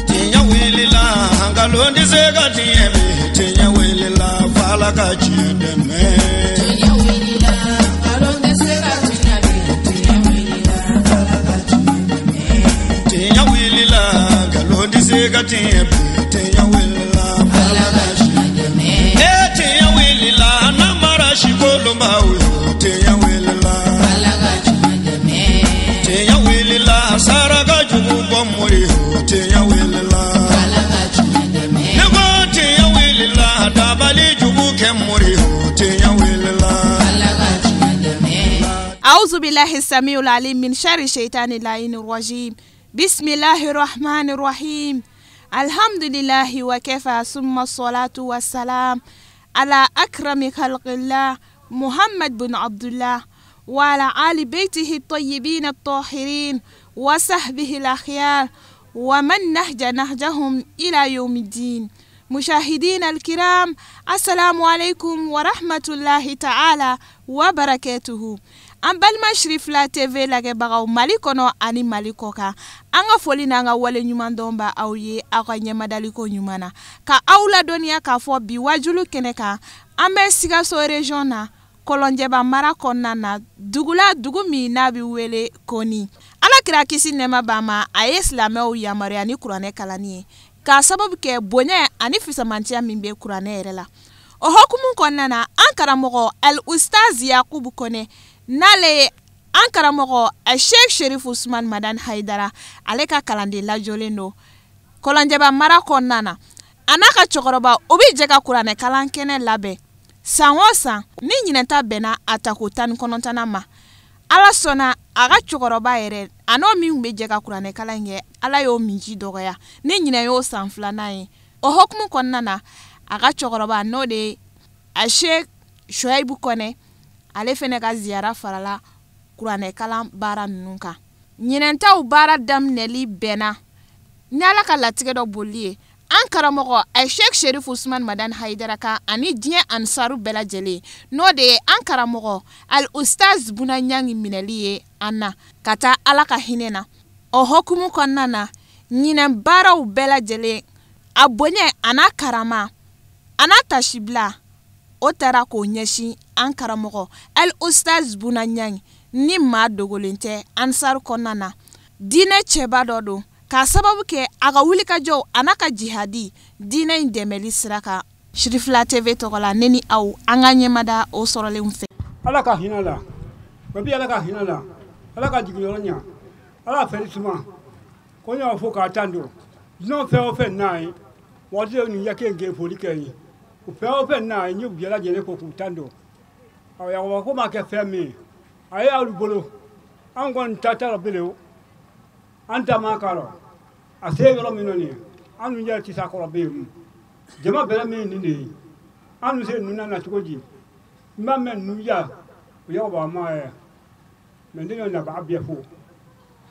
Tiɲɛ wulila nkalon tɛ se ka tiɲɛ bi tiɲɛ wulila f'Ala ka tiɲɛ dɛmɛ. Tiɲɛ wulila nkalon tɛ se ka tiɲɛ bi tiɲɛ wulila f'Ala ka tiɲɛ dɛmɛ. Tiɲɛ wulila nkalon tɛ se ka tiɲɛ bi tiɲɛ wulila f'Ala ka tiɲɛ dɛmɛ. Ee tiɲɛ wulila namara sikolonbaw yo tiɲɛ wulila f'Ala ka tiɲɛ dɛmɛ. Tiɲɛ wulila saraka jugu bɔ mori yo tiɲɛ wulila f'Ala ka tiɲɛ dɛmɛ. Ne ko tiɲɛ wulila dabali jugu kɛ mori yo tiɲɛ wulila f'Ala ka tiɲɛ dɛmɛ. أعوذ بالله السميع العليم من شر الشيطان اللعين الرجيم. بسم الله الرحمن الرحيم. الحمد لله وكفى، ثم الصلاة والسلام على أكرم خلق الله محمد بن عبد الله وعلى آل بيته الطيبين الطاهرين وصحبه الأخيار ومن نهج نهجهم إلى يوم الدين. مشاهدينا الكرام، السلام عليكم ورحمة الله تعالى وبركاته. An balima Sirifila TV lajɛbagaw Mali kɔnɔ ani Mali kɔ kan, an ka foli n'an ka wale ɲuman dɔn b'a aw ye aw ka ɲɛmadaliko ɲuman na, ka aw ladɔnniya k'a fɔ bi wajulu kɛnɛ kan an bɛ Sikaso région na, Kɔlɔnjɛba mara kɔnɔna na, dugula dugu min n'a bɛ wele Koni. Ala kira kisi nɛɛma b'a ma, a ye silamɛw yamaruya ni kuranɛ kalanni ye k'a sababu kɛ bonya ani fisamantiya min bɛ kuranɛ yɛrɛ la. O hukumu kɔnɔna na, an karamɔgɔ Al Ustaz Yakubu Kone, n'ale ye an karamɔgɔ Sheikh Sherif Usman Madani Hayidara, ale ka kalanden lajɔlen don Kɔlɔnjɛba mara kɔnɔna na, a n'a ka cɛkɔrɔba o bɛ jɛ ka kuranɛ kalan kɛnɛ labɛn san o san. Ni ɲinɛta bɛnna a tako 19nan ma, Ala sɔnna a ka cɛkɔrɔba yɛrɛ a n'o min bɛ jɛ ka kuranɛ kalan kɛ, Ala y'o minji dɔgɔya ni ɲinɛ y'o san 2nan ye. O hukumu kɔnɔna na, a ka cɛkɔrɔba n'o de ye a Sheikh Shuaibu Kone, ale fɛnɛ ka ziyara farala kuranɛ kalan baara ninnu kan. Ɲinɛntaw baara daminɛli bɛnna ni Ala ka latigɛ dɔ boli ye an karamɔgɔ a Sheikh Sherif Usman Madani Hayidara kan ani diɲɛ ansaru bɛɛ lajɛlen, n'o de ye an karamɔgɔ Al Ustaz Buna Ɲangi minɛli ye an na ka taa Ala ka hinɛ na. O hukumu kɔnɔna na, ɲinɛn baaraw bɛɛ lajɛlen a bonya a n'a karama a n'a tasibila o taara k'o ɲɛsin an karamɔgɔ Al Ustaz Buna Ɲangi ni maa dogolen tɛ ansaru kɔnɔna na. Diinɛ cɛba dɔ don k'a sababu kɛ a ka wulikajɔw a n'a ka jihadi diinɛ in dɛmɛli sira kan. Sirifila TV tɔgɔ la, ne ni aw an ka ɲɛmada o sɔrɔlenw fɛ. Ala ka hinɛ la, babi Ala ka hinɛ la, Ala ka jigiyɔrɔ ɲa, Ala fɛri suma ko n y'o fɔ k'a tan don dunanw fɛn o fɛn n'a ye waati nin yake gɛn foli kɛ ye o fɛn o fɛn n'a ye n y'u bɛɛ lajɛlen ko k'u tan don. Awɔ, Yakuba ko ma kɛ fɛn min ye a ye aw bolo, an kɔni ta t'a la bilen o, an ta man k'a rɔ a se yɔrɔ min na nin ye, an dun yɛrɛ tɛ s'a kɔrɔ bilen. Jama bɛrɛ min nin de ye, an dun se ninnu na cogo di? N b'a mɛn ninnu ya o Yakuba ma yɛ mɛ ne nabaga bɛɛ fo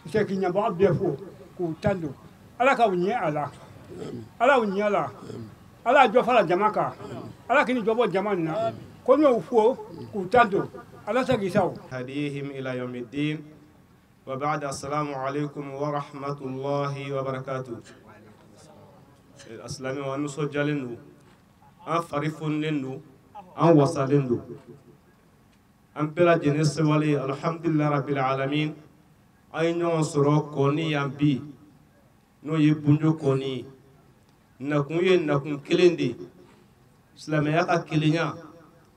se k'i ɲabaga bɛɛ fo k'u tan don. Ala k'aw ɲɛ a la, Ala y'u ɲɛ a la, Ala jɔ fara jama kan, Ala k'i jɔ bɔ jama nin na ko n y'o fo k'u tan don. Ala se k'i sa o. Hadihim ila yawmiddin wa ba'da. Assalamu alaikum wa rahmatullahi wa barakatuh. Asilamɛw, an nisɔndiyalen don, an fari foninen don, an wasalen don, an bɛɛ lajɛlen sewale alhamdulilahi rabbil alamin. An ye ɲɔgɔn sɔrɔ Kɔni yan bi, n'o ye Bunjo Kɔni ye. Nakun ye nakun kelen de ye, silamɛya ka kelenya,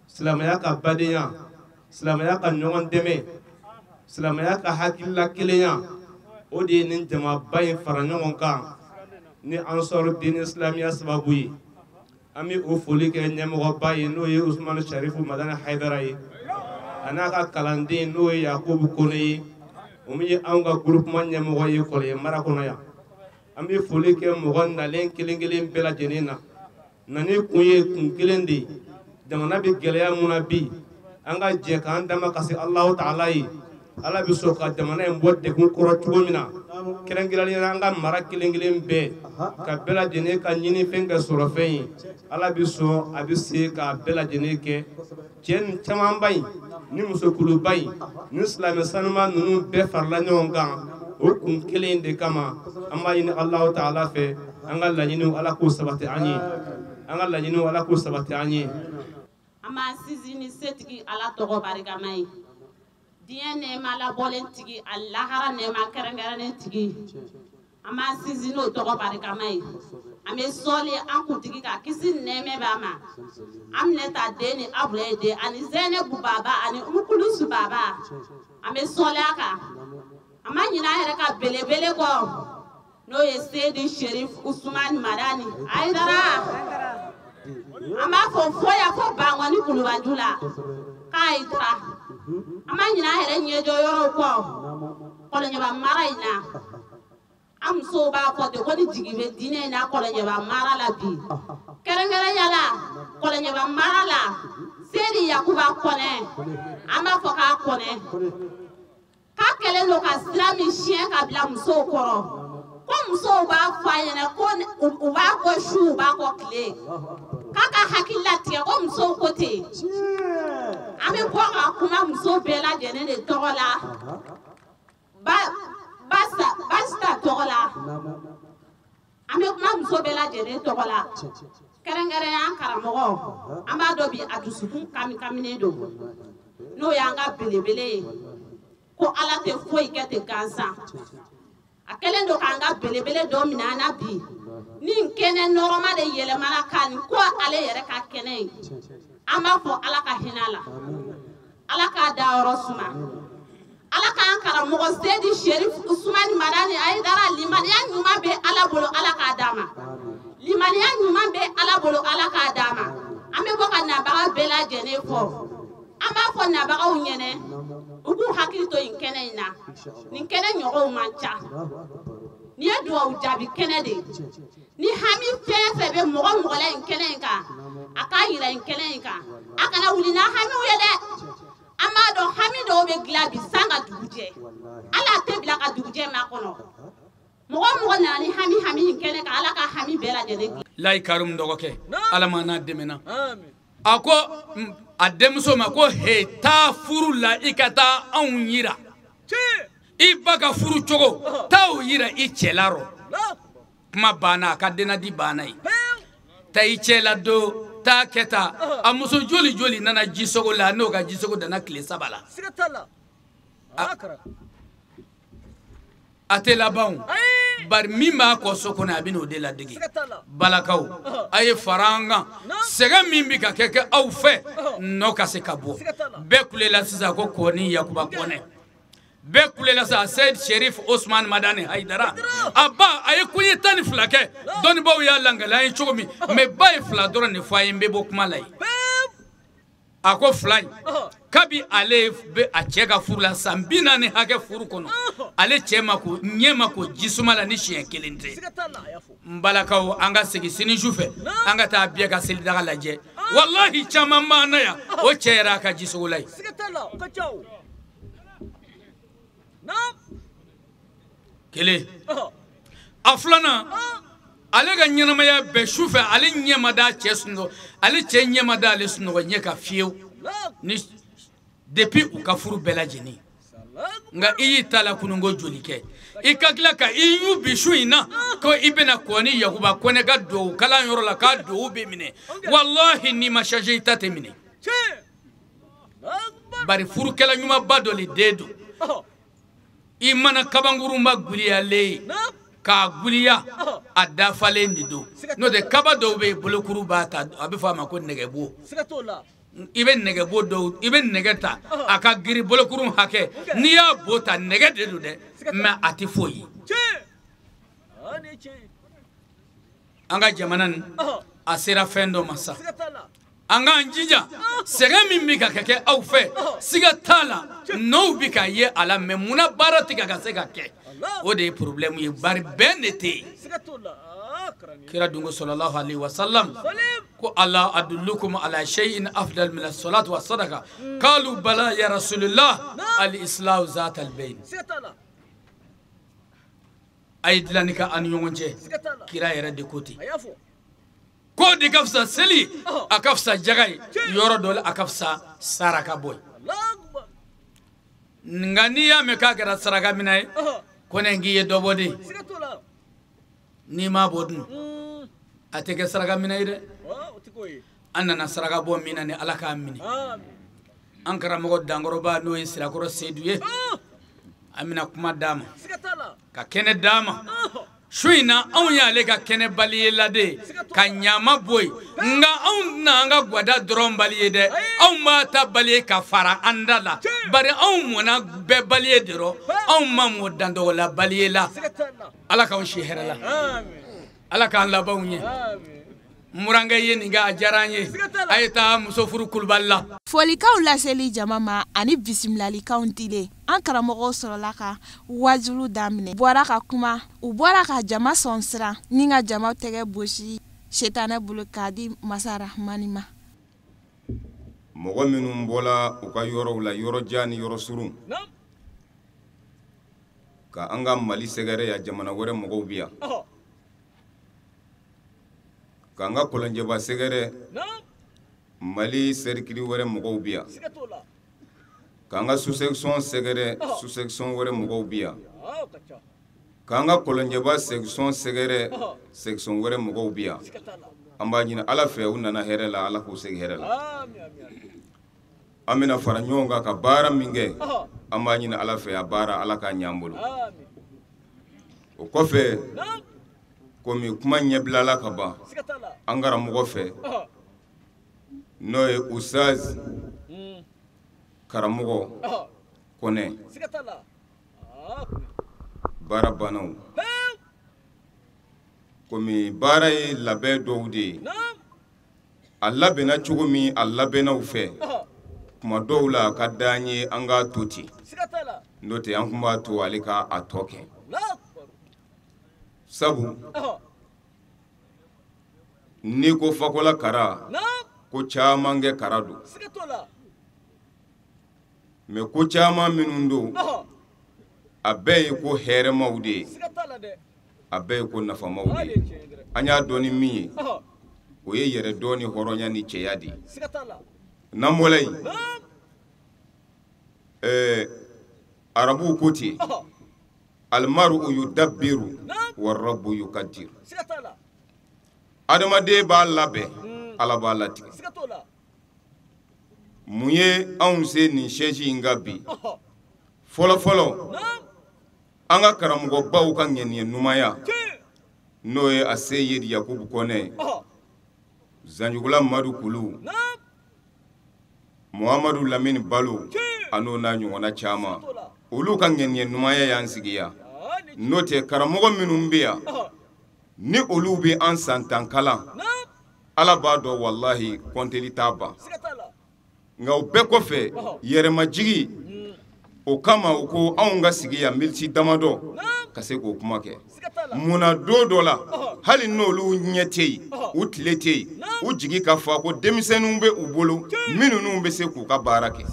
silamɛya ka badenya, silamɛya ka ɲɔgɔn dɛmɛ, silamɛya ka hakilila kelenya. O de ye nin jamaba in fara ɲɔgɔn kan ni Ansar Dine silamɛya sababu ye. An bɛ o foli kɛ ɲɛmɔgɔba ye, n'o ye Usumani Sharifu Madani Hayidara ye, a n'a ka kalanden n'o ye Yakubu Kone ye, o min ye anw ka groupement ɲɛmɔgɔ ye Kɔlɔnjɛ mara kɔnɔ yan. An bɛ foli kɛ mɔgɔ nalen kelen kelen bɛɛ lajɛlen na. Nani kun ye kun kelen de ye, jamana bɛ gɛlɛya mun na bi, an ka jɛ k'an dama ka se Alahu taala ye. Ala bɛ sɔn ka jamana in bɔ degun kɔrɔ cogo min na, kɛrɛnkɛrɛnnenya la an ka mara kelen kelen bɛɛ ka bɛɛ lajɛlen ka ɲinifɛn kɛ sɔrɔfɛn ye. Ala bɛ sɔn, a bɛ se k'a bɛɛ lajɛlen kɛ. Cɛ nin camanba in ni musokuluba in ni silamɛ sanuma ninnu bɛɛ farala ɲɔgɔn kan O kun kelen de kama an b'a ɲini Alahu taala fɛ, an ka laɲiniw Ala k'o sabati an ye, an ka laɲiniw Ala k'o sabati an ye. An b'an sinsin ni setigi Ala tɔgɔ barikama ye, diɲɛ nɛɛma labɔlen tigi, a lahara nɛɛma kɛrɛnkɛrɛnnen tigi, an b'an sinsin n'o tɔgɔ barikama ye. An bɛ sɔli an kuntigi kan, kisi nɛɛmɛ b'a ma. An minɛ ta den ni Abulaye den ani Zɛnɛbu baba ani Umukulusu baba, an bɛ sɔli a kan. An ma ɲinɛ an yɛrɛ ka belebele kɔ, n'o ye Seyidi Sherif Usumani Madani Ayidara. An b'a fɔ fo yan fo Bangɔni Kulubaju la k'Ayidara. An ma ɲinɛ an yɛrɛ ɲɛjɔ yɔrɔw kɔ Kɔlɔnjɛba mara in na. An musow b'a fɔ ten ko ni jigi bɛ diinɛ in na Kɔlɔnjɛba mara la bi. Kɛrɛnkɛrɛnya la Kɔlɔnjɛba mara la, Seyidi Yakuba Kɔnɛ, an b'a fɔ k'a Kɔnɛ. K'a kɛlen don ka sira min siɲɛ ka bila musow kɔrɔ, ko musow b'a fɔ a ɲɛna ko u b'a kɔ su u b'a kɔ tile, k'a ka hakili latigɛ ko musow ko ten. An bɛ bɔ ka kuma muso bɛɛ lajɛlen de tɔgɔ la, Basita tɔgɔ la, an bɛ kuma muso bɛɛ lajɛlen tɔgɔ la. Kɛrɛnkɛrɛnya an karamɔgɔ, an b'a dɔn bi a dusukun kamikaminen don, n'o y'an ka belebele ye, ko Ala tɛ foyi kɛ ten gansan. A kɛlen don k'an ka belebele dɔ minɛ an na bi, ni kɛnɛ nɔrɔma de yɛlɛmana ka nin ko ale yɛrɛ ka kɛnɛ ye. An b'a fɔ Ala ka hinɛ a la, Ala k'a dayɔrɔ suma, Ala k'an karamɔgɔ Seyidi Sherif Usumani Madani Ayidara, limaniya ɲuman bɛ Ala bolo, Ala k'a d'a ma. Limaniya ɲuman bɛ Ala bolo, Ala k'a d'a ma. An bɛ bɔ ka nabaga bɛɛ lajɛlen fɔ. An b'a fɔ nabagaw ɲɛnɛ, u k'u hakili to nin kɛnɛ in na. Nin kɛnɛ ɲɔgɔnw man ca. Nin ye duwawu jaabi kɛnɛ de ye. Ni hami fɛn fɛn bɛ mɔgɔ mɔgɔ la nin kɛnɛ in kan, a k'a yira nin kɛnɛ in kan. A kana wuli n'a hamiw ye dɛ. An b'a dɔn hami dɔw bɛ dilan bi san ka dugu jɛ. Ala tɛ bila ka dugu jɛ makɔnɔ. Mɔgɔ mɔgɔ nana ni hami hami nin kɛnɛ kan, Ala ka hami bɛɛ lajɛlen dilan. Layi Karim dɔgɔkɛ, Ala ma n'a dɛmɛna. A ko a denmuso ma ko he, taa furu la i ka taa anw yira. I ba ka furu cogo, taa o yira i cɛla rɔ. Kuma banna, a ka dennadi banna ye. Taa i cɛla don, taa kɛ tan. A muso joli joli nana jisogo la, n'o ka jisogo danna tile 3 la. A tɛ laban o. Bari min b'a kɔ so kɔnɔ, a bɛ n'o de ladege. Balakaw, a ye fara an kan. Sɛgɛn min bɛ ka kɛ aw fɛ, nɔ ka se ka bɔ. Bɛɛ kulela sisan ko Kɔni Yakuba Kɔnɛ. Bɛɛ kulela sisan Seyidi Sherif Usumani Madani Hayidara. A ba a ye koɲɛ 12 kɛ. Dɔnnibaaw y'a lankale an ye cogo min, mɛ ba ye 2 dɔrɔn de fɔ a ye, n bɛ bɔ kuma la yen. A ko 2 in, kabi ale bɛ a cɛ ka furu la san 40 hakɛ furu kɔnɔ, ale cɛ ma ko ɲɛ ma ko jisuma la ni siɲɛ 1 tɛ. N balakaw, an ka segin sini su fɛ, an ka taa bɛɛ ka selidaga lajɛ. Walahi caman b'an na yan, o cɛ yɛrɛ a ka jisogo la yen. Kelen. A filanan, ale ka ɲɛnamaya bɛɛ su fɛ, ale ɲɛ ma da cɛ sunɔgɔ, ale cɛ ɲɛ ma da ale sunɔgɔ ɲɛ kan fiyewu. Ni depuis u ka furu bɛɛ lajɛlen. Nka i y'i ta la kununko joli kɛ, i ka tila ka i ɲu bi su in na ko i bɛna Kɔni Yakuba Kɔnɛ ka duwawu kalan yɔrɔ la k'a duwawu bɛ minɛ. Walahi n'i ma changer i ta tɛ minɛ. Bari furukɛla ɲumanba dɔ le den don. I mana kabankurunba guliyalen ye k'a guliya, a dafalen de don. N'o tɛ kaba dɔw bɛ yen, bolokuru b'a ta, a bɛ fɔ a ma ko nɛgɛbo. I bɛ nɛgɛbo dɔw, i bɛ nɛgɛ ta a ka girin bolokurun hakɛ, n'i y'a bo ta nɛgɛ de don dɛ, mɛ a tɛ foyi ye. An ka jamana nin, a sera fɛn dɔ ma sa. An k'an jija, sɛgɛn min bɛ ka kɛ aw fɛ, siga t'a la, nɔw bɛ ka ye a la, mɛ munna baara tɛ ka se ka kɛ? O de ye problème ye, bari bɛn de tɛ yen. Kira dun ko sallallahu alaihi wa sallam ko ala adullukum ala shay'in afdal min as-salati wa sadaqa, qalu bala ya rasulullah, al-islahu zat al-bayn. A ye dilanni kɛ an ni ɲɔgɔn cɛ. Kira yɛrɛ de ko ten. Ko de ka fisa seli, a ka fisa jaga ye, yɔrɔ dɔ la a ka fisa saraka bɔ ye. Nka n'i y'a mɛn k'a kɛra saraka minɛ ye, Kɔnɛ k'i ye dɔ bɔ de. N'i m'a bɔ dun a tɛ kɛ saraka minɛ ye dɛ. An nana saraka bɔ min na ni Ala k'a minɛ. An karamɔgɔ Dankɔrɔba n'o ye Sirakɔrɔ Sedu ye. An bɛna kuma d'a ma. Ka kɛnɛ d'a ma. Su in na anw y'ale ka kɛnɛ bali ye lade ka ɲama bɔ yen. Nka anw tɛna an ka gwada dɔrɔn bali ye dɛ. Anw b'a ta bali ye ka fara an da la. Bari anw mɔnna bɛɛ bali ye de rɔ. Anw ma mɔ dandɔgɔla bali ye la. Ala k'anw si hɛrɛ la. Ala k'an labanw ye. Murankɛ ye nin kɛ a diyara an ye. A ye taa muso furu Kulubali la. Folikanw laseli jama ma ani bisimilalikanw dilen. An karamɔgɔw sɔrɔla ka wajulu daminɛ. U bɔra ka kuma, u bɔra ka jama sɔn siran ni ka jama tɛgɛ gosi setanɛ bolo k'a di Masa Rahamani ma. Mɔgɔ minnu bɔla u ka yɔrɔw la, yɔrɔ jan ni yɔrɔ surun, ka an ka Mali sɛgɛrɛ yan, jamana wɛrɛ mɔgɔw bi yan, k'an ka Kɔlɔnjɛba sɛgɛrɛ, Mali sɛrikili wɛrɛ mɔgɔw bi yan, k'an ka sous-section sɛgɛrɛ, sous-section wɛrɛ mɔgɔw bi yan, k'an ka Kɔlɔnjɛba section sɛgɛrɛ, section wɛrɛ mɔgɔw bi yan. An b'a ɲini Ala fɛ, u nana hɛrɛ la, Ala k'u segin hɛrɛ la. An bɛna fara ɲɔgɔn kan ka baara min kɛ, an b'a ɲini Ala fɛ, a baara Ala k'a ɲɛ an bolo. O kɔfɛ, komi kuma ɲɛbilala ka ban an karamɔgɔ fɛ, n'o ye Ustaz karamɔgɔ Kɔnɛ, baara banna o. Komi baara ye labɛn dɔw de ye, a labɛnna cogo min, a labɛnna u fɛ. Kuma dɔw la a ka d'an ye an k'a to ten, n'o tɛ an tun b'a to ale ka a tɔ kɛ. Sabu n'i ko Fakola kara, ko caman kɛ kara don, mais ko caman minnu don, a bɛɛ ye ko hɛrɛmaw de ye, a bɛɛ ye ko nafamaw de ye. An y'a dɔn ni min ye, o ye yɛrɛ dɔn ni hɔrɔnya ni cɛya de ye. N'an bɔra yen, arabuw ko ten, almaru yudabbiru wa rabbu yukaddiru. Adamaden b'a labɛn, Ala b'a latigɛ. Mun ye anw se nin siège in kan bi? Fɔlɔ fɔlɔ, an ka karamɔgɔbaw ka ŋaniya ɲumanya, n'o ye a Seyidi Yakubu Kɔnɛ, Zanjugula Madu Kulu, Muhamadu Lamini Balo, an'o n'a ɲɔgɔnna caman, olu ka ŋaniya ɲumanya y'an sigi yan. N'o tɛ karamɔgɔ minnu bɛ yan, ni olu bɛ an san tan kalan, Ala b'a dɔn walahi kɔnteli t'a ban. Nka o bɛɛ kɔfɛ, yɛrɛmajigi o kama, u ko anw ka sigi yan militi damadɔ ka se k'o kuma kɛ. Munna don dɔ la, hali n'olu ɲɛ tɛ yen, u tile tɛ yen, u jigi ka fa ko denmisɛnninw bɛ u bolo minnu bɛ se k'u ka baara kɛ.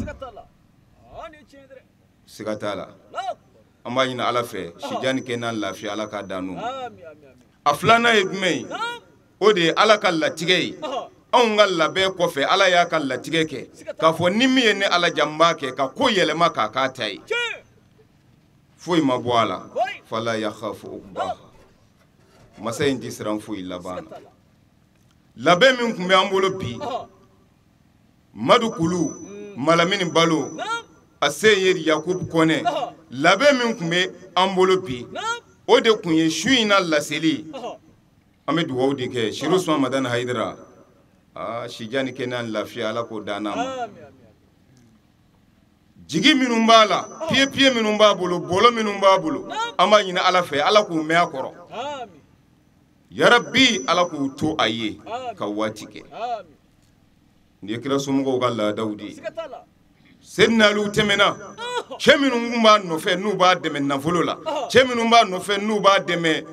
Siga t'a la. An b'a ɲini Ala fɛ, sijan ni kɛnɛya lafiya Ala k'a d'an n'u ma. A filanan ye jumɛn ye? O de ye Ala ka latigɛ ye. Anw ka labɛn kɔfɛ, Ala y'a ka latigɛ kɛ k'a fɔ ni min ye ne Ala ja n b'a kɛ, ka ko yɛlɛma k'a k'a ta ye. Foyi ma bɔ a la. Fala yakhafu uqbaha. Masa in tɛ siran foyi laban na. Labɛn min tun bɛ an bolo bi, Madu Kulu, Malamini Balo, a Seyidi Yakubu Kɔnɛ, labɛn min tun bɛ an bolo bi, o de tun ye su in na laseli. An bɛ dugawu de kɛ Siro Usumani Madani Hayidara, aa sijan ni kɛnɛya ni lafiya Ala k'o d'an n'a ma. Jigi minnu b'a la, piye piye minnu b'a bolo, bɔlɔ minnu b'a bolo, an b'a ɲini Ala fɛ, Ala k'u mɛn a kɔrɔ. Yarabi Ala k'u to a ye ka waati kɛ. Nin ye kira somɔgɔw ka laadaw de ye. Seydina Aliyu tɛmɛna, cɛ minnu tun b'a nɔfɛ n'u b'a dɛmɛ nafolo la, cɛ minnu b'a nɔfɛ n'u b'a dɛmɛ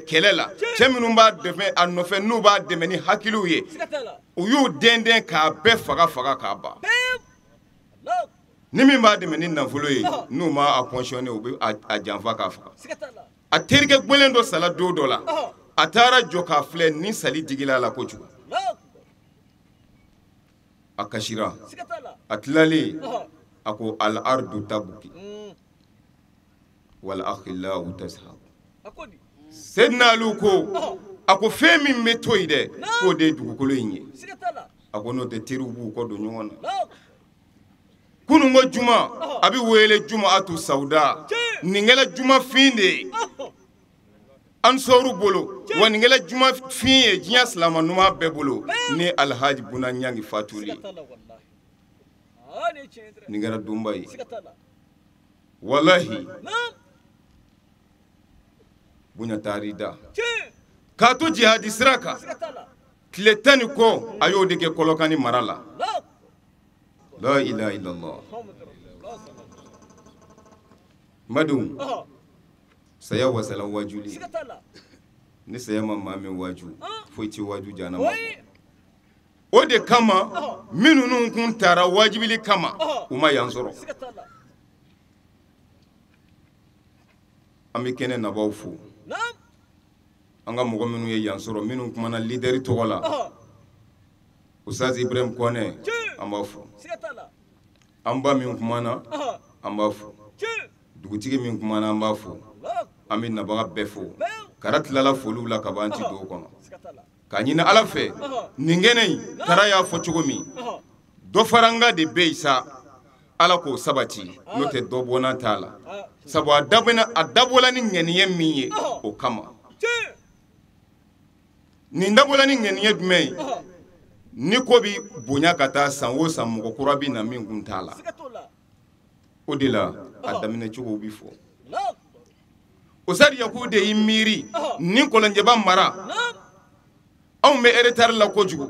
kɛlɛ la, cɛ minnu b'a dɛmɛ a nɔfɛ n'u b'a dɛmɛ ni hakiliw ye, u y'u dɛndɛn k'a bɛɛ faga faga k'a ban. Ni min b'a dɛmɛ ni nafolo ye, n'u ma a kɔnsiyɔnne, u bɛ a janfa k'a faga. A terikɛ gbɛlɛn dɔ sala don dɔ la, a taara jɔ k'a filɛ ni sali digila a la kojugu. A kasira, a tilalen, a ko al ardu tabuki. Wal akhillau tazhab. Seydina Aliou ko a ko fɛn min bɛ to yen dɛ, k'o de ye dugukolo in ye. A ko n'o tɛ teriw b'u kɔ don ɲɔgɔn na. Kunun ko juma a bɛ wele juma atu sawuda, nin kɛla juma fin de ye ansɔru bolo, wa nin kɛla juma fin ye diɲɛ silama ɲuman bɛɛ bolo ni Alhaji Buna Ɲangi fatuli. Nin kɛra donba ye walahi. Bonya taar'i da k'a to jihadi sira kan tile 10 ni kɔ, a y'o de kɛ Kɔlɔkani mara la. La ilaha illallah. Madenw, saya wasala wajuli. Ni saya ma maa min waju, foyi tɛ waju jahanama. O de kama minnu kun taara wajibili kama, u ma yan sɔrɔ. An bɛ kɛnɛ nabaw fo. An ka mɔgɔ minnu ye yan sɔrɔ, minnu kumana lidɛri tɔgɔ la, Ustaz Ibrahim Kɔnɛ, an b'a fo. An ba min kumana, an b'a fo. Dugutigi min kumana, an b'a fo. An bɛ nabaga bɛɛ fo. Kara tilala foliw la ka ban, an ti don o kɔnɔ. K'a ɲini Ala fɛ, nin kɛnɛ in, Kara y'a fɔ cogo min, dɔ faranga de bɛ yen sa, Ala k'o sabati, n'o tɛ dɔ bɔnna t'a la. Sabu a dabɔla ni ŋaniya min ye, o kama. Nin dabɔla ni ŋaniya jumɛn ye? Ni ko bi bonya ka taa san o san, mɔgɔ kura bɛ na min kun t'a la. O de la a daminɛ cogo bi fɔ. Ustaz Yaku de y'i miiri ni Kɔlɔnjɛba mara. Anw bɛ retard la kojugu.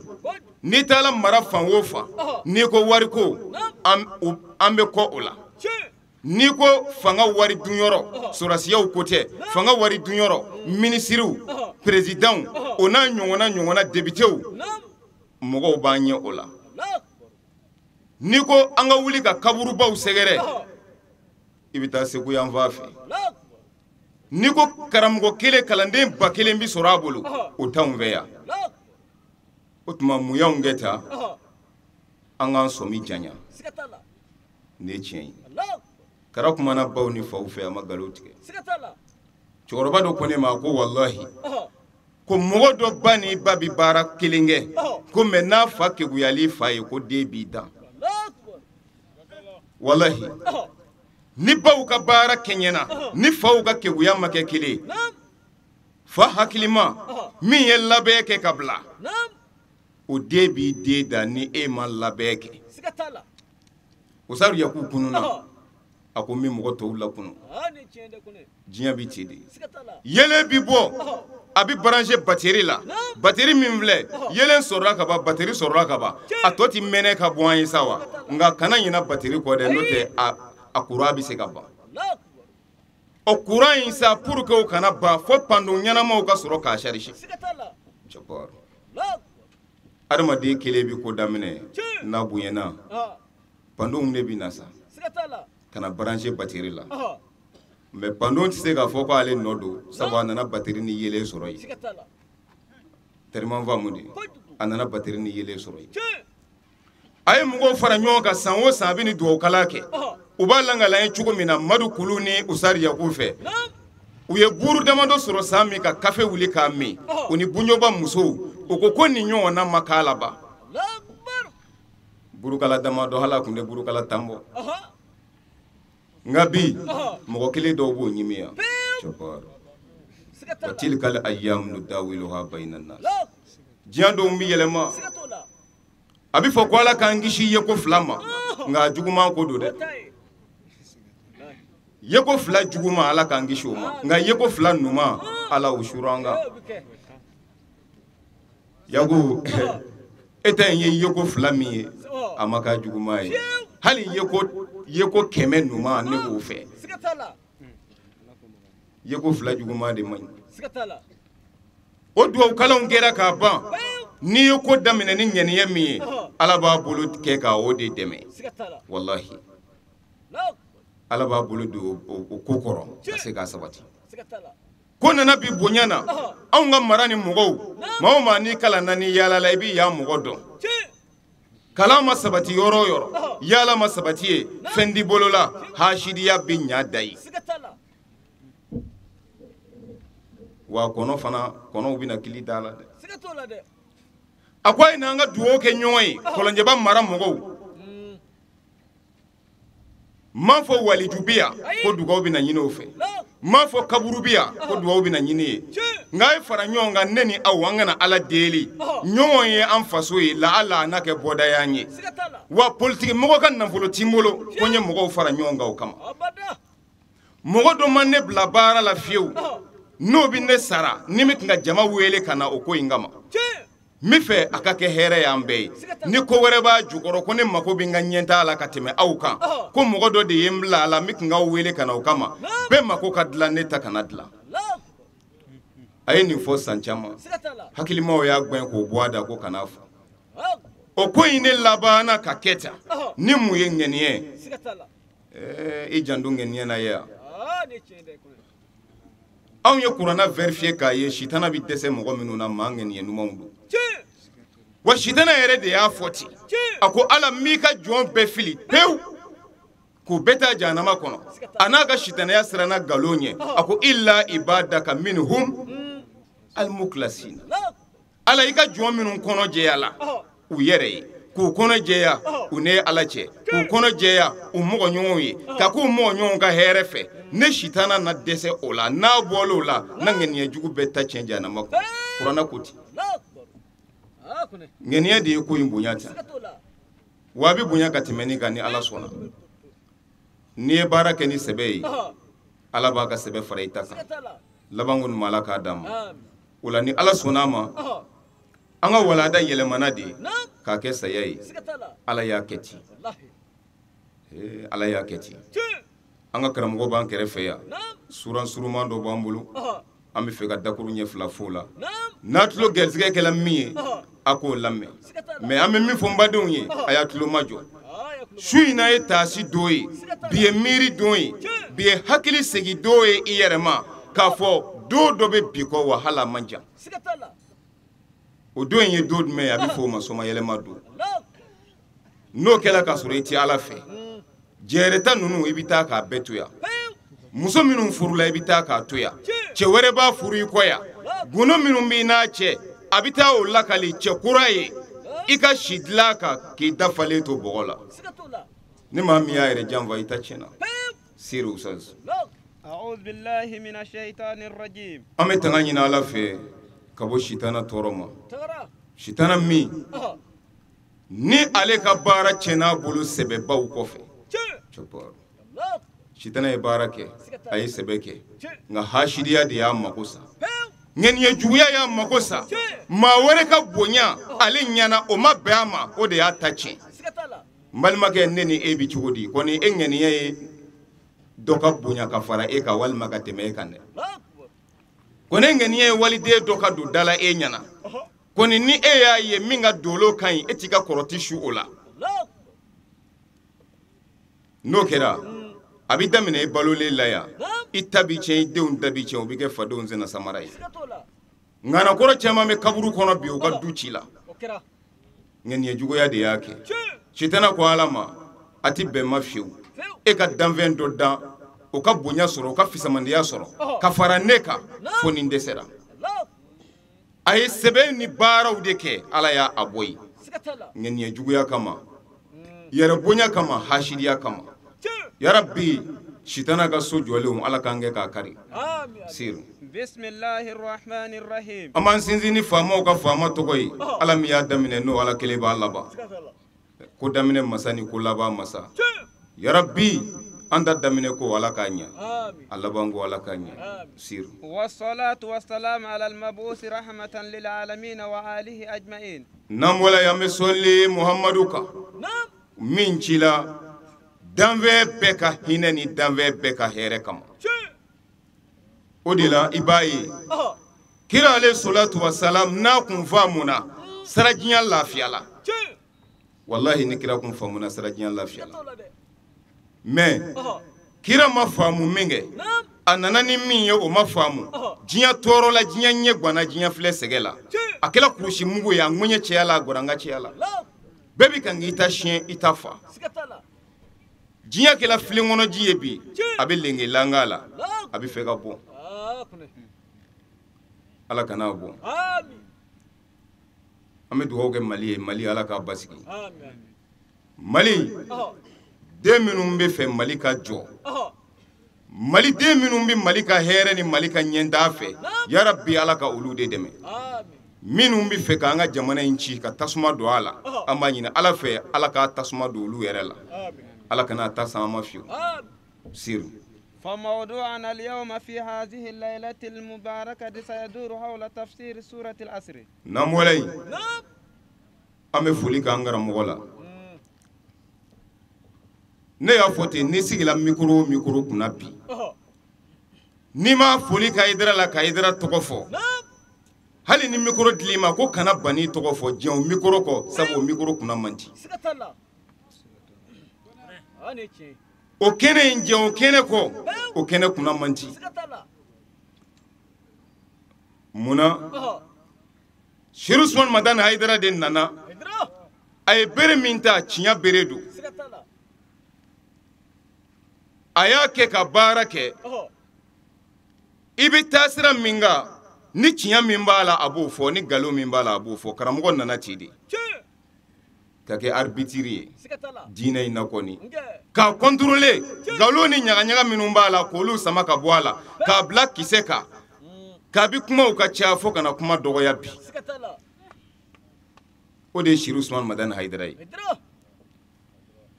N'i taara mara fan o fan, n'i ko wariko, an bɛ kɔ o la. N'i ko fanga wari dunyɔrɔ, sɔrɔdasiyaw ko tɛ, fanga wari dunyɔrɔ, minisiriw, peresidanw, o n'a ɲɔgɔnna depitew, mɔgɔw b'an ɲɛ o la. N'i ko an ka wuli ka kaburubaw sɛgɛrɛ, i bɛ taa Segu yan fan fɛ. N'i ko karamɔgɔ kelen kalanden 1000 bi sɔrɔ a bolo, o t'anw fɛ yan. O tuma mun y'anw kɛ tan? An k'an sɔmi janya. Nin ye tiɲɛ ye. Kara kumana baw ni faw fɛ, a ma nkalon tigɛ. Cɛkɔrɔba dɔ ko ne ma ko walahi, ko mɔgɔ dɔ ba ni ba bi baara kelen kɛ, ko mɛ n'a fa keguyali fa ye, ko den b'i dan. Walahi, ni baw ka baara kɛɲɛna, ni faw ka keguya ma kɛ kelen, fa hakilima min ye labɛn kɛ ka bila, o den b'i den dan ni e ma labɛn kɛ. Ustaz Yaku kununa, a ko n bɛ mɔgɔ tɔw lakunu. Diɲɛ bi ten de. Yelen bi bɔ, a bɛ branché batterie la. Batterie min filɛ, yelen sɔrɔla ka ban, batterie sɔrɔla ka ban. A tɔ ti mɛnɛ ka bɔ an ye sa wa? Nka kana ɲina batterie kɔ dɛ, n'o tɛ a courant bɛ se ka ban. O courant in sa, pour que o kana ban, fo panneau ɲɛnamaw ka sɔrɔ k'a charger. Adamaden kelen bɛ ko daminɛ, n'a bonyana, panneau de bɛ na sa ka na branché batterie la. Mais panneau tɛ se k'a fɔ k'ale nɔ don, sabu a nana batterie ni yeelen sɔrɔ yen. Tellement faamu de, a nana batterie ni yeelen sɔrɔ yen. A ye mɔgɔw fara ɲɔgɔn kan san o san, a bɛ ni dugawukala kɛ. U b'a langalan ye cogo min na, Madu Kulu ni Ustaz Yaku fɛ, u ye buuru damadɔ sɔrɔ san min ka kafe wuli k'a min, u ni Bunjoba musow, u ko ko nin ɲɔgɔnna ma k'a la ban. Burukala damadɔ, hali a kun tɛ burukala 10 bɔ. Nka bi mɔgɔ kelen dɔw b'o ɲimi yan. Wa tilkal ayyamu nudawiluha bayna nas. Diɲɛ dɔw bɛ yɛlɛma. A bɛ fɔ ko Ala k'an kisi yeko 2 ma, nka a juguman ko don dɛ. Yeko 2 juguman, Ala k'an kisi o ma, nka yeko 2 ɲuman, Ala o suru an kan. Yaku, e ta in ye yeko 2 min ye, a ma k'a juguman ye. Hali yeko 100 ɲuman, ne b'o fɛ. Yeko 2 juguman de man ɲi. O duwawu kalanw kɛra k'a ban. N'i ye ko daminɛ ni ŋaniya min ye, Ala b'a bolo kɛ ka o de dɛmɛ. Walahi, Ala b'a bolo don o ko kɔrɔ ka se k'a sabati. Ko nana bi bonya na, anw ka mara ni mɔgɔw, maa o maa n'i kalanna n'i yaalala, i b'i yan mɔgɔ dɔn. Kalan ma sabati yɔrɔ o yɔrɔ, yaala ma sabati ye, fɛn t'i bolo la, hasidiya bɛ ɲa da ye. Wa kɔnɔ fana, kɔnɔw bɛna kili da la dɛ. A ko a ye n'an ka dugawu kɛ ɲɔgɔn ye, Kɔlɔnjɛba mara mɔgɔw. M'a fɔ waliju bi yan ko dugawu bɛna ɲini o fɛ, m'a fɔ kaburu bi yan ko dugawu bɛna ɲini ye, nka a ye fara ɲɔgɔn kan, ne ni aw, an kana Ala deli ɲɔgɔn ye, an faso ye, laala a n'a kɛ bɔda y'an ye. Wa politiki mɔgɔ ka nafolo ti n bolo ko n ye mɔgɔw fara ɲɔgɔn kan o kama. Mɔgɔ dɔ ma ne bila baara la fiyewu n'o bɛ ne sara ni n bɛ ka jama wele ka na o ko in kama. N bɛ fɛ a ka kɛ hɛrɛ y'an bɛɛ ye. Ni ko wɛrɛ b'a jukɔrɔ ko ne mako bɛ n ka ɲɛtaa la ka tɛmɛ aw kan, ko mɔgɔ dɔ de ye n bila a la, n bɛ k'aw wele ka na o kama, bɛɛ mako ka dilan, ne ta kana dilan. A ye nin fɔ san caman, hakilimaw y'a gɛn k'o bɔ a da ko kana fɔ. O ko in ne labanna ka kɛ tan ni mun ye? Ŋɛniɲɛ. I janto ŋɛniɲɛ na ye yan. Anw ye kuranna vérifier k'a ye, sitana bɛ dɛsɛ mɔgɔ minnu na, maa ŋɛniɲɛ ɲumanw don. Wa sitana yɛrɛ de y'a fɔ ten, a ko Ala m'i ka jɔn bɛɛ fili pewu k'u bɛɛ taa jahanama kɔnɔ. A n'a ka sitanaya siranna nkalon ɲɛ, a ko illa ibadaka minhum almukhlasina. Ala, i ka jɔn minnu kɔnɔ jɛya la u yɛrɛ ye, k'u kɔnɔ jɛya u ne Ala cɛ, k'u kɔnɔ jɛya u mɔgɔ ɲɔgɔnw ye, ka k'u mɔgɔ ɲɔgɔnw ka hɛrɛ fɛ, ne sitana na dɛsɛ o la. N'a bɔl'o la, na ŋɛniɲɛ jugu bɛɛ ta tiɲɛ jahanama kɔnɔ. Kuranna ko ten. Ŋɛniɲɛ de ye ko in bonya tan, wa a bɛ bonya ka tɛmɛ nin kan ni Ala sɔnna. N'i ye baara kɛ ni sɛbɛ ye, Ala b'a ka sɛbɛ fara i ta kan. Labanko ɲuman Ala k'a d'an ma. O la ni Ala sɔnna a ma, an ka walada yɛlɛmana de k'a kɛ saya ye. Ala y'a kɛ ten, Ala y'a kɛ ten. An ka karamɔgɔ b'an kɛrɛfɛ yan, suran suruman dɔ b'an bolo, an bɛ fɛ ka dakuru ɲɛ fila fo la. N'a tulo gɛrisigɛ kɛla min ye, a k'o lamɛn. Mais an bɛ min fɔ n badenw ye, a y'a tulo majɔ. Su in na ye taasi don ye, bi ye miiri don ye, bi ye hakili segin don ye i yɛrɛ ma, k'a fɔ don dɔ bɛ bi kɔ wa hali a man jan. O don in ye don jumɛn ye? A bɛ fɔ o ma somayɛlɛma don. N'o kɛra k'a sɔrɔ i tɛ Ala fɛ, jɛrɛta ninnu i bɛ taa k'a bɛɛ to yan. Muso minnu furula i bɛ taa k'a to yan. Cɛ wɛrɛ b'a furu i kɔ yan. Gundo minnu b'i n'a cɛ, a bɛ taa o lakali cɛ kura ye. I ka si dilan kan k'i dafalen to bɔgɔ la. Ni maa min y'a yɛrɛ janfa, i ta tiɲɛna. Siri Ustaz. An bɛ tanga ɲini Ala fɛ ka bɔ sitana tɔɔrɔ ma. Sitana min ni ale ka baara tiɲɛna a bolo sɛbɛbaw kɔfɛ. Sitana ye baara kɛ, a ye sɛbɛ kɛ, nka hasidiya de y'a mako sa, ŋɛniɲɛ juguya y'a mako sa. Maa wɛrɛ ka bonya ale ɲɛna, o ma bɛn a ma, o de y'a ta tiɲɛ. N balimakɛ, ne ni e bɛ cogo di? Kɔni e ŋɛniɲɛ ye dɔ ka bonya ka fara e kan walima ka tɛmɛ e kan dɛ. Kɔni e ŋɛniɲɛ ye waliden dɔ ka don da la e ɲɛna. Kɔni ni e y'a ye min ka dolo ka ɲi, e t'i ka kɔrɔti su o la. N'o kɛra, a bɛ daminɛ i balolen la yan. I ta bi tiɲɛ, i denw ta bi tiɲɛ, o bɛ kɛ fadenw senna samara ye. Ŋanakɔrɔ caman bɛ kaburu kɔnɔ bi, u ka du ci la. Ŋɛniɲɛ juguya de y'a kɛ. Sitana ko Ala ma, a ti bɛn ma fiyewu. E ka danfɛn dɔ dan, o ka bonya sɔrɔ, o ka fisamandiya sɔrɔ, ka fara ne kan, fo ni n dɛsɛra. A ye sɛbɛn ni baaraw de kɛ, Ala y'a bɔ yen. Ŋɛniɲɛ juguya kama, yɛrɛ bonya kama, hasidiya kama. Yarabi, sitana ka so jɔlenw, Ala k'an kɛ k'a kari. Siri. An b'an sinsin ni faamaw ka faama tɔgɔ ye, Ala min y'a daminɛ n'o Ala kelen b'a laban. Ko daminɛ masa ni ko laban masa. Yarabi, an ta daminɛ ko Ala k'a ɲɛ, a laban ko Ala k'a ɲɛ. Siri. N'an bɔra yen, an bɛ sɔli Muhamadu kan, min cila danfɛn bɛɛ ka hinɛ ni danfɛn bɛɛ ka hɛrɛ kama. O de la i b'a ye kira ale salatu wa salam n'a kun faamuna sirajiya lafiya la. Walahi ni kira kun faamuna sirajiya lafiya la. Mais kira ma faamu min kɛ, a nana ni min ye o ma faamu. Diɲɛ tɔɔrɔ la, diɲɛ ɲɛ ganna, diɲɛ filɛ sɛgɛ la. A kɛla kurusi mugu ye, a ŋuɲɛ cɛya la, a gɔranga cɛya la. Bɛɛ bi kan k'i ta siɲɛ, i ta fa. Diɲɛ kɛla filen kɔnɔ ji ye bi, a bɛ lengelanga la, a bɛ fɛ ka bɔn. Ala kana bɔ. An bɛ dugawu kɛ Mali ye, Mali Ala k'a basigi. Mali den minnu bɛ fɛ Mali ka jɔ, Mali den minnu bɛ Mali ka hɛrɛ ni Mali ka ɲɛtaa fɛ, yarabi Ala ka olu de dɛmɛ. Minnu bɛ fɛ k'an ka jamana in ci ka tasuma don a la, an b'a ɲini Ala fɛ Ala k'a tasuma don olu yɛrɛ la. Ala kana ta san ma fiyewu. Siru. فموضوعنا اليوم في هذه الليلة المباركة سيدور حول تفسير سورة العصر. نعم ولاي. نعم. أمي فولي كان غرام ولا. Ne y'a fɔ ten, n'i sigila micro kunna bi, n'i ma foli ka Hayidara la ka Hayidara tɔgɔ fɔ, hali ni micro dil'i ma ko kana Bani tɔgɔ fɔ, diɲɛ o micro kɔ, sabu o micro kunna man di. O kɛnɛ in jɛ o kɛnɛ kɔ, o kɛnɛ kunna man di. Munna Chérif Ousmane Madani Hayidara de nana, a ye bere min ta, tiɲɛ bere don. A y'a kɛ ka baara kɛ, i bɛ taa sira min kan, ni tiɲɛ min b'a la a b'o fɔ, ni nkalon min b'a la a b'o fɔ. Karamɔgɔ nana ten de ka kɛ arbitre ye diinɛ in na kɔni, k'a contrôler nkalon ni ɲagaɲaga minnu b'a la k'olu sama ka bɔ a la, k'a bila kisɛ kan, kabi kumaw ka ca fo kana kuma dɔgɔya bi. O de ye Chérif Ousmane Madani Hayidara ye.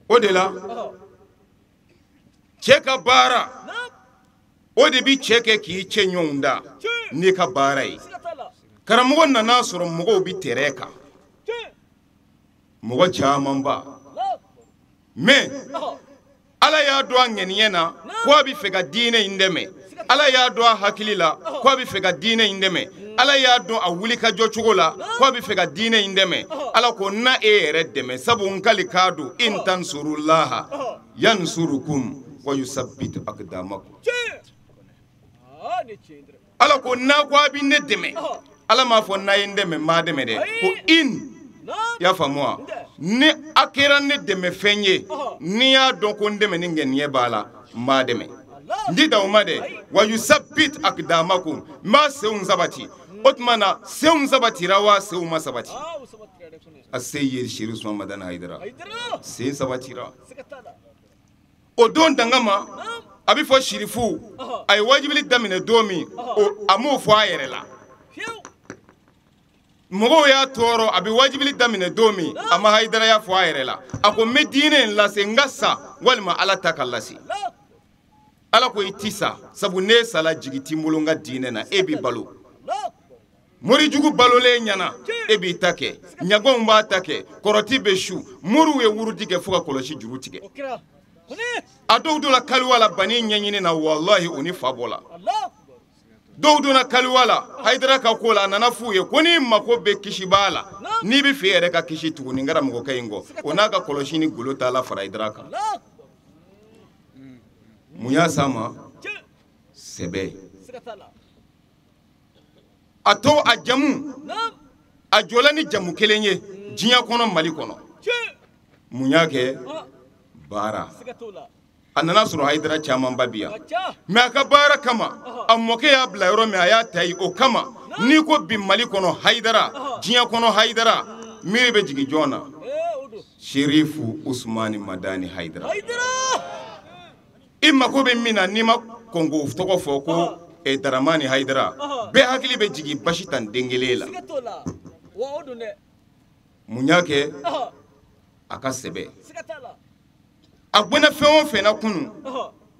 O de la cɛ ka baara, o de bi cɛ kɛ k'i cɛ ɲɔgɔn da n'i ka baara ye. Karamɔgɔ nana sɔrɔ mɔgɔw bi tɛrɛ kan, mɔgɔ camanba, mais Ala y'a dɔn a ŋaniya na ko a bɛ fɛ ka diinɛ in dɛmɛ. Ala y'a dɔn a hakili la ko a bɛ fɛ ka diinɛ in dɛmɛ. Ala y'a dɔn a wuli ka jɔ cogo la ko a bɛ fɛ ka diinɛ in dɛmɛ. Ala ko na e yɛrɛ dɛmɛ, sabu n kali k'a don in tansurullaha yansurukum wa yusabbit aqdamakum. Ala ko n'a ko a bɛ ne dɛmɛ, Ala m'a fɔ n'a ye n dɛmɛ n b'a dɛmɛ dɛ, ko in y'a faamu wa, ni a kɛra ne dɛmɛ fɛn ye, n'i y'a dɔn ko n dɛmɛ ni ŋaniya b'a la, n b'a dɛmɛ. N ti dan o ma dɛ, wa yusabbit aqdamakum, n b'a senw sabati. O tuma na senw sabatira wa senw ma sabati? A se ye Chérif Ousmane Madani Hayidara, sen sabatira. O don danga ma, a bɛ fɔ Chérifu a ye wajibili daminɛ don min, a m'o fɔ a yɛrɛ la. Mɔgɔw y'a tɔɔrɔ, a bɛ wajibili daminɛ don min, a ma Hayidaraya fɔ a yɛrɛ la. A ko n bɛ diinɛ in lase, n ka sa walima Ala ta ka lase. Ala ko i ti sa, sabu n'e sala jigi t'i bolo n ka diinɛ na, e b'i balo. Morijugu balolen ɲɛna, e b'i ta kɛ, ɲaganw b'a ta kɛ, kɔrɔti bɛ su, moriw ye wurudi kɛ fo ka kɔlɔsi juru tigɛ. A dɔw donna kaliwa la Bani ɲɛɲini na, walahi o ni fa bɔla. Dɔw donna kaliwa la Hayidara ka ko la, a nana f'u ye ko n'i mako bɛ kisibaa la, n'i bɛ fɛ i yɛrɛ ka kisi tugu nin karamɔgɔkɛ in kɔ, o n'a ka kɔlɔsi ni golo t'a la fara Hayidara kan. Mun y'a s'a ma? Sɛbɛ. A to a jamu, a jɔla ni jamu kelen ye diɲɛ kɔnɔ, Mali kɔnɔ. Mun y'a kɛ? Baara. A nana sɔrɔ Hayidara camanba bi yan, mais a ka baara kama, a mɔkɛ y'a bila yɔrɔ min, a y'a ta yen o kama. N'i ko bi Mali kɔnɔ Hayidara, diɲɛ kɔnɔ Hayidara, miiri bɛ jigin jɔn na? Chérif Ousmane Madani Hayidara. I mako bɛ min na, n'i ma kɔn k'o tɔgɔ fɔ ko Daramani Hayidara, bɛɛ hakili bɛ jigin basi tan den kelen la. Mun y'a kɛ? A ka sɛbɛ. A gbɛnna fɛn o fɛn na kunun,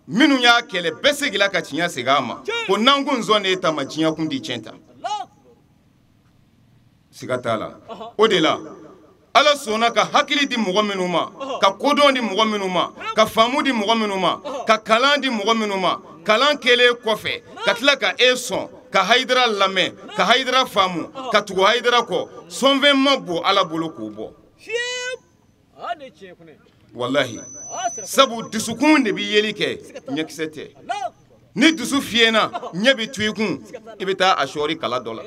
minnu y'a kɛlɛ bɛɛ seginna ka tiɲɛ segin a ma ko n'an kun sɔn ne ta ma, diɲɛ kun di tiɲɛ ta. Siga t'a la. O de la Ala sɔnna ka hakili di mɔgɔ minnu ma, ka kodɔn di mɔgɔ minnu ma, ka faamu di mɔgɔ minnu ma, ka kalan di mɔgɔ minnu ma, kalan kɛlen kɔfɛ ka tila ka e sɔn ka Hayidara lamɛn, ka Hayidara faamu, ka tugu Hayidara kɔ, sɔnfɛn ma bon Ala bolo k'o bɔ. Walahi, sabu dusukun de bɛ yeli kɛ, ɲɛkisɛ tɛ. Ni dusu fiyɛna, ɲɛ bɛ to i kun, i bɛ taa a sɔɔri kala dɔ la.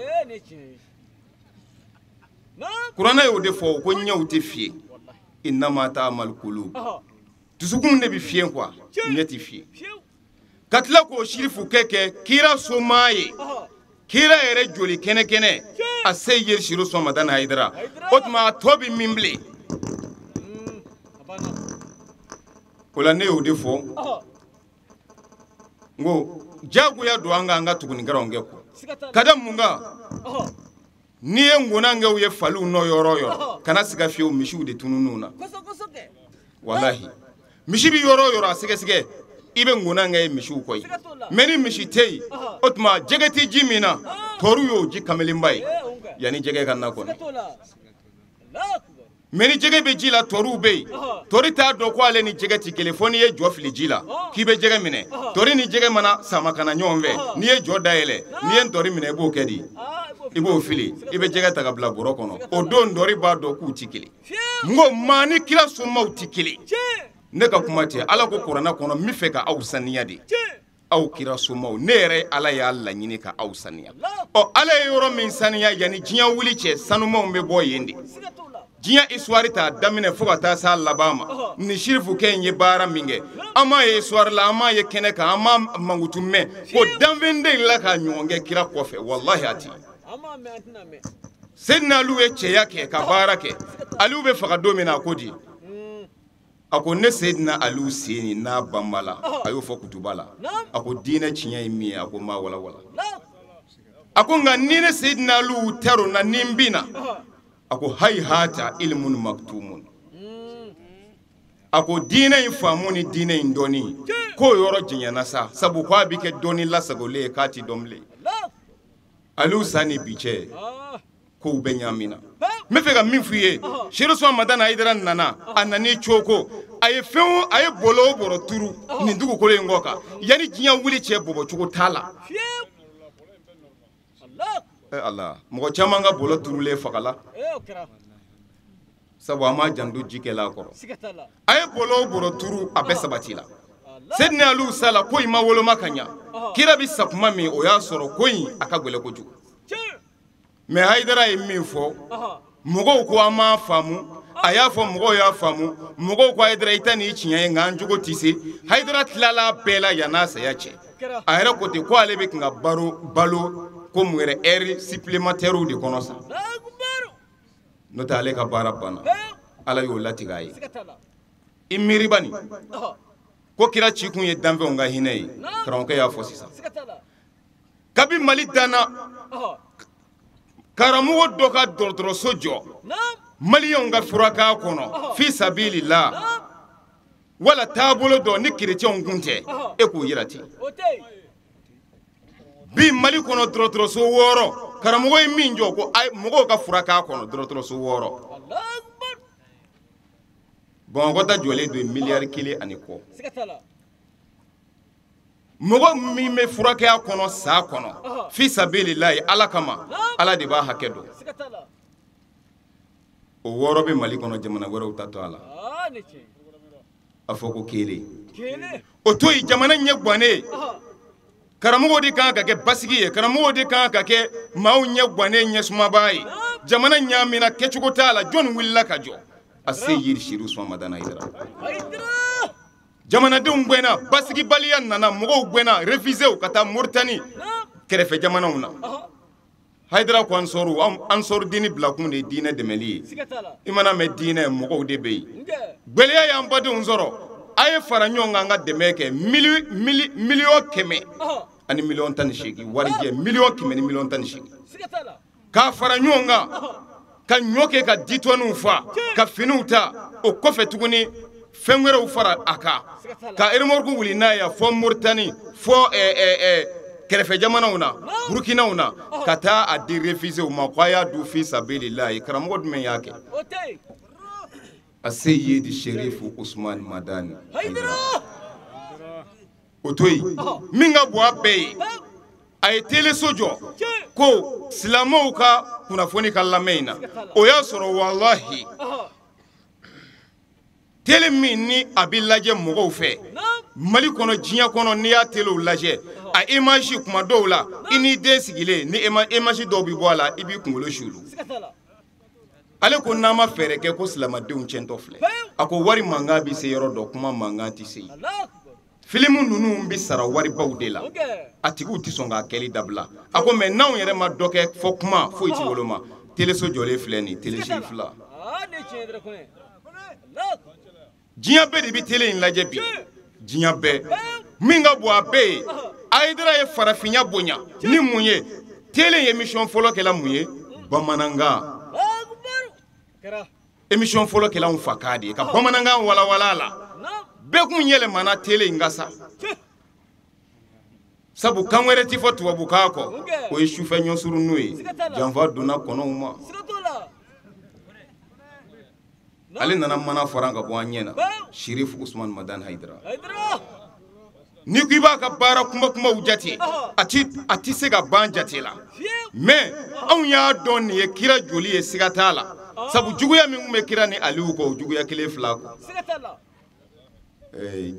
Kuranɛ y'o de fɔ ko ɲɛw tɛ fiyɛ, innama ta'mal qulub, dusukun de bɛ fiyɛ quoi, ɲɛ tɛ fiyɛ. Ka tila k'o sirifu kɛ kira somaa ye. Kira yɛrɛ joli kɛnɛ kɛnɛ a se ye Sirifu Usumani Madani Hayidara o tuma a tɔ bɛ min bilen o la ne y'o de fɔ n ko diyagoya don an kan an ka tugunikɛlaw kɛ ko ka da mun kan n'i ye ŋonankɛw ye faliw nɔ yɔrɔ o yɔrɔ kana siga fiyewu misiw de tunun'u na walahi misi bɛ yɔrɔ o yɔrɔ a sɛgɛsɛgɛ i bɛ ŋonankɛ ye misiw kɔ yen mɛ ni misi tɛ yen o tuma jɛgɛ tɛ ji min na tɔɔrɔ y'o ji kamelenba ye yanni jɛgɛ ka na kɔni mɛ ni jɛgɛ bɛ ji la tɔɔrɔw bɛ yen tɔɔrɔ t'a dɔn ko ale ni jɛgɛ tɛ kelen fo n'i ye jɔ fili ji la k'i bɛ jɛgɛ minɛ tɔɔrɔ ni jɛgɛ mana sama ka na ɲɔgɔn fɛ n'i ye jɔ dayɛlɛ n'i ye tɔɔrɔ minɛ i b'o kɛ di i b'o fili i bɛ jɛgɛ ta ka bila bɔrɔ kɔnɔ o don tɔɔrɔ b'a dɔn k'u tɛ kelen n ko maa ni kira somaw tɛ kelen ne ka kuma tɛ ala ko kuranɛ kɔnɔ n bɛ fɛ ka aw saniya de aw kira somaw ne yɛrɛ ala y'a laɲini ka aw saniya ɔ ala ye yɔrɔ min saniya yanni diɲɛ wuli cɛ sanumanw bɛ bɔ yen de diɲɛ histoire t'a daminɛ fo ka taa s'a laban ma ni sirifukɛ in ye baara min kɛ an m'a ye histoire la an m'a ye kɛnɛ kan an m'a mankutu mɛn ko danfɛn delila k'a ɲɔgɔn kɛ kira kɔfɛ walahi a ti Seydina Aliyu ye cɛya kɛ ka baara kɛ Aliyu bɛ faga don min na a ko di a ko ne Seydina Aliyu sen nin n'a banbala a y'o fɔ kutuba la a ko diinɛ tiɲɛ ye min ye a ko n b'a walawala a ko nka ni ne Seydina Aliyu tɛr'o na ni n binna a ko hayihata ilimun maktumun a ko diinɛ in faamu ni diinɛ in dɔnni k'o yɔrɔ janyana sa sabu k'a bɛ kɛ dɔnni lasagolen ye k'a ti dɔn bilen Aliyu sa ni bi cɛ kow bɛ ɲaamina n bɛ fɛ ka min f'i ye Sirifu Usumani Madani Hayidara nana a nan'i coko a ye fɛn o a ye bɔlɔ o bɔrɔ turu nin dugukolo in kɔ kan yanni diɲɛ wuli cɛ bɔbɔcogo t'a la ala mɔgɔ caman ka bɔlɔ turulen fagala sabu an m'a janto ji kɛla a kɔrɔ a ye bɔlɔ o bɔrɔ turu a bɛɛ sabati la Seydina Aliyu sala ko in ma woloma ka ɲa kira bɛ sa kuma min o y'a sɔrɔ ko in a ka gɛlɛn kojugu mɛ Hayidara ye min fɔ mɔgɔw ko an m'a faamu a y'a fɔ mɔgɔw y'a faamu mɔgɔw ko Hayidara i ta n'i tiɲɛ ye nka an jogo tɛ se Hayidara tilala bɛɛ la yann'a saya cɛ a yɛrɛ ko ten ko ale bɛ kan ka balo ko mun yɛrɛ heure supplémentaire de kɔnɔ sa n'o tɛ ale ka baara banna ala y'o latigɛ a ye i miiri bani ko kira ci kun ye danfɛnw ka hinɛ ye karamɔgɔkɛ y'a fɔ sisan kabi Mali danna karamɔgɔ dɔ ka dɔgɔtɔrɔso jɔ maliyɛnw ka furakɛ kɔnɔ fi sabilila wala taabolo dɔ ni kerecɛnw kun tɛ e k'o yira ten bi Mali kɔnɔ dɔgɔtɔrɔso 6 karamɔgɔ ye min jɔ ko mɔgɔw ka furakɛ kɔnɔ dɔgɔtɔrɔso 6 Bamakɔ ta jɔlen don miliyari 1 ani kɔ mɔgɔ min bɛ furakɛ kɔnɔ sa kɔnɔ fi sabililayi ala kama ala de b'a hakɛ dɔn o 6 bɛ Mali kɔnɔ jamana wɛrɛw ta to a la a fɔ ko kelen o to yen jamana ɲɛ gannen karamɔgɔw de kan ka kɛ basigi ye karamɔgɔw de kan ka kɛ maaw ɲɛ gannen ɲɛsumabaa ye jamana ɲaamina kɛcogo t'a la jɔnni wulila ka jɔ a se yiri Sirifu Usumani Madani Hayidara jamanadenw gɛnna basigibaliya nana mɔgɔw gɛnna réfugiés ka taa Moritani kɛrɛfɛ jamanaw na Hayidara ko ansɔru ansɔru diini bilakun de ye diinɛ dɛmɛli ye i mana mɛn diinɛ mɔgɔw de bɛ yen gwɛlɛya y'an badenw sɔrɔ a ye fara ɲɔgɔn kan an ka dɛmɛ kɛ miliyɔn 100 ani miliyɔn 18 warijɛ miliyɔn 100 ni miliyɔn 18 k'a fara ɲɔgɔn kan ka ɲɔ kɛ ka ditɔniw fa ka finiw ta o kɔfɛ tuguni fɛn wɛrɛw fara a kan ka remorque wuli n'a ye fɔ Moritani fɔ kɛrɛfɛ jamanaw na Burukinaw na ka taa a di réfugiés ma ko a y'a dun fi sabililahi karamɔgɔ jumɛn y'a kɛ a Seyidi Serifu Usumani Madani o to yen min ka bon a bɛɛ ye a ye teleso jɔ ko silamɛw ka kunnafoni ka lamɛn in na o y'a sɔrɔ walahi tele min ni a bɛ lajɛ mɔgɔw fɛ Mali kɔnɔ diɲɛ kɔnɔ n'i y'a telew lajɛ a image kuma dɔw la i n'i den sigilen ni image dɔw bɛ bɔ a la i b'i kunkolo sulu ale ko n'an ma fɛɛrɛ kɛ ko silamɛdenw tiɲɛtɔ filɛ a ko wari mankan bɛ se yɔrɔ dɔ kuma mankan tɛ se yen. Filimu ninnu bɛ sara waribaw de la, a tigiw tɛ sɔn k'a kɛli dabila. A ko mais n'anw yɛrɛ ma dɔ kɛ fɔ kuma foyi ti woloma. Teleso jɔlen filɛ nin tele fila. Diɲɛ bɛɛ de bɛ tele in lajɛ bi, diɲɛ bɛɛ. Min ka bon a bɛɛ ye, Hayidara ye farafinya bonya ni mun ye? Tele ye émission fɔlɔ kɛla mun ye? Bamanankan. Émission fɔlɔ kɛla anw fa kan de ye, ka bamanankan walawala a la. Bɛɛ kun yɛlɛmana tele in ka sa. Sabu kan wɛrɛ ti fɔ tubabukan kɔ, o ye sufɛ ɲɔsurunnu ye. Janfa donna kɔnɔw ma. Ale nana mana fara ka bɔ an ɲɛ na, Sherif Usman Madani Hayidara. N'i ko i b'a ka baara kuma kumaw jate, a ti se ka ban jate la. Mais anw y'a dɔn nin ye kira joli ye, siga t'a la. Sabu juguya min tun bɛ kira ni Aliyu kɔ, o juguya kelen fila kɔ.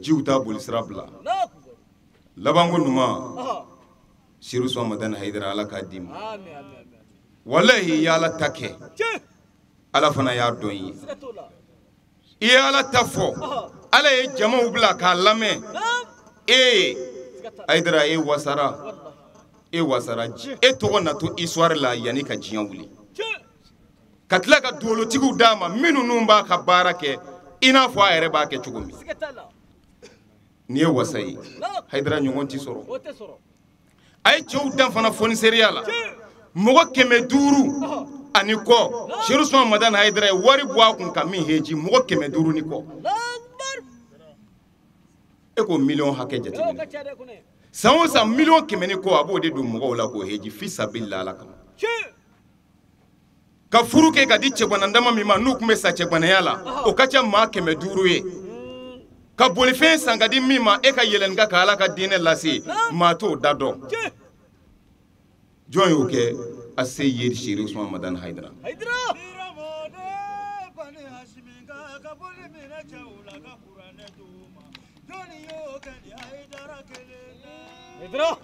Jiw t'a boli sira bila. Labanko ɲuman, Sherif Usman Madani Hayidara, Ala k'a d'i ma. Walahi i ye Ala ta kɛ, Ala fana y'a dɔn i ye. I ye Ala ta fɔ, Ala ye jamaw bila k'a lamɛn. Ee Hayidara, e wasara, e wasara, e tɔgɔ na to histoire la yanni ka diɲɛ wuli. Ka tila ka dugukolotigiw d'a ma minnu b'a ka baara kɛ i n'a fɔ a yɛrɛ b'a kɛ cogo min. N'i ye wasa ye, Hayidara ɲɔgɔn ti sɔrɔ. A ye cɛw dan fana foniseriya la, mɔgɔ 500 ani kɔ. Sherif Usman Madani Hayidara ye wari bɔ a kun ka min heji, mɔgɔ 500 ni kɔ. E ko miliyɔn hakɛ jateminɛ, san o san miliyɔn 100 ni kɔ a b'o de don mɔgɔw la k'o heji fi sabili Ala kama. Ka furu kɛ ka di cɛgana dama min ma, n'u tun bɛ sa cɛganaya la, o ka ca maa 500 ye. Ka bolifɛn san ka di min ma, e ka yɛlɛn ka Ala ka diinɛ lase, maa t'o da dɔn. Jɔn y'o kɛ? A se ye Sherif Usman Madani Hayidara.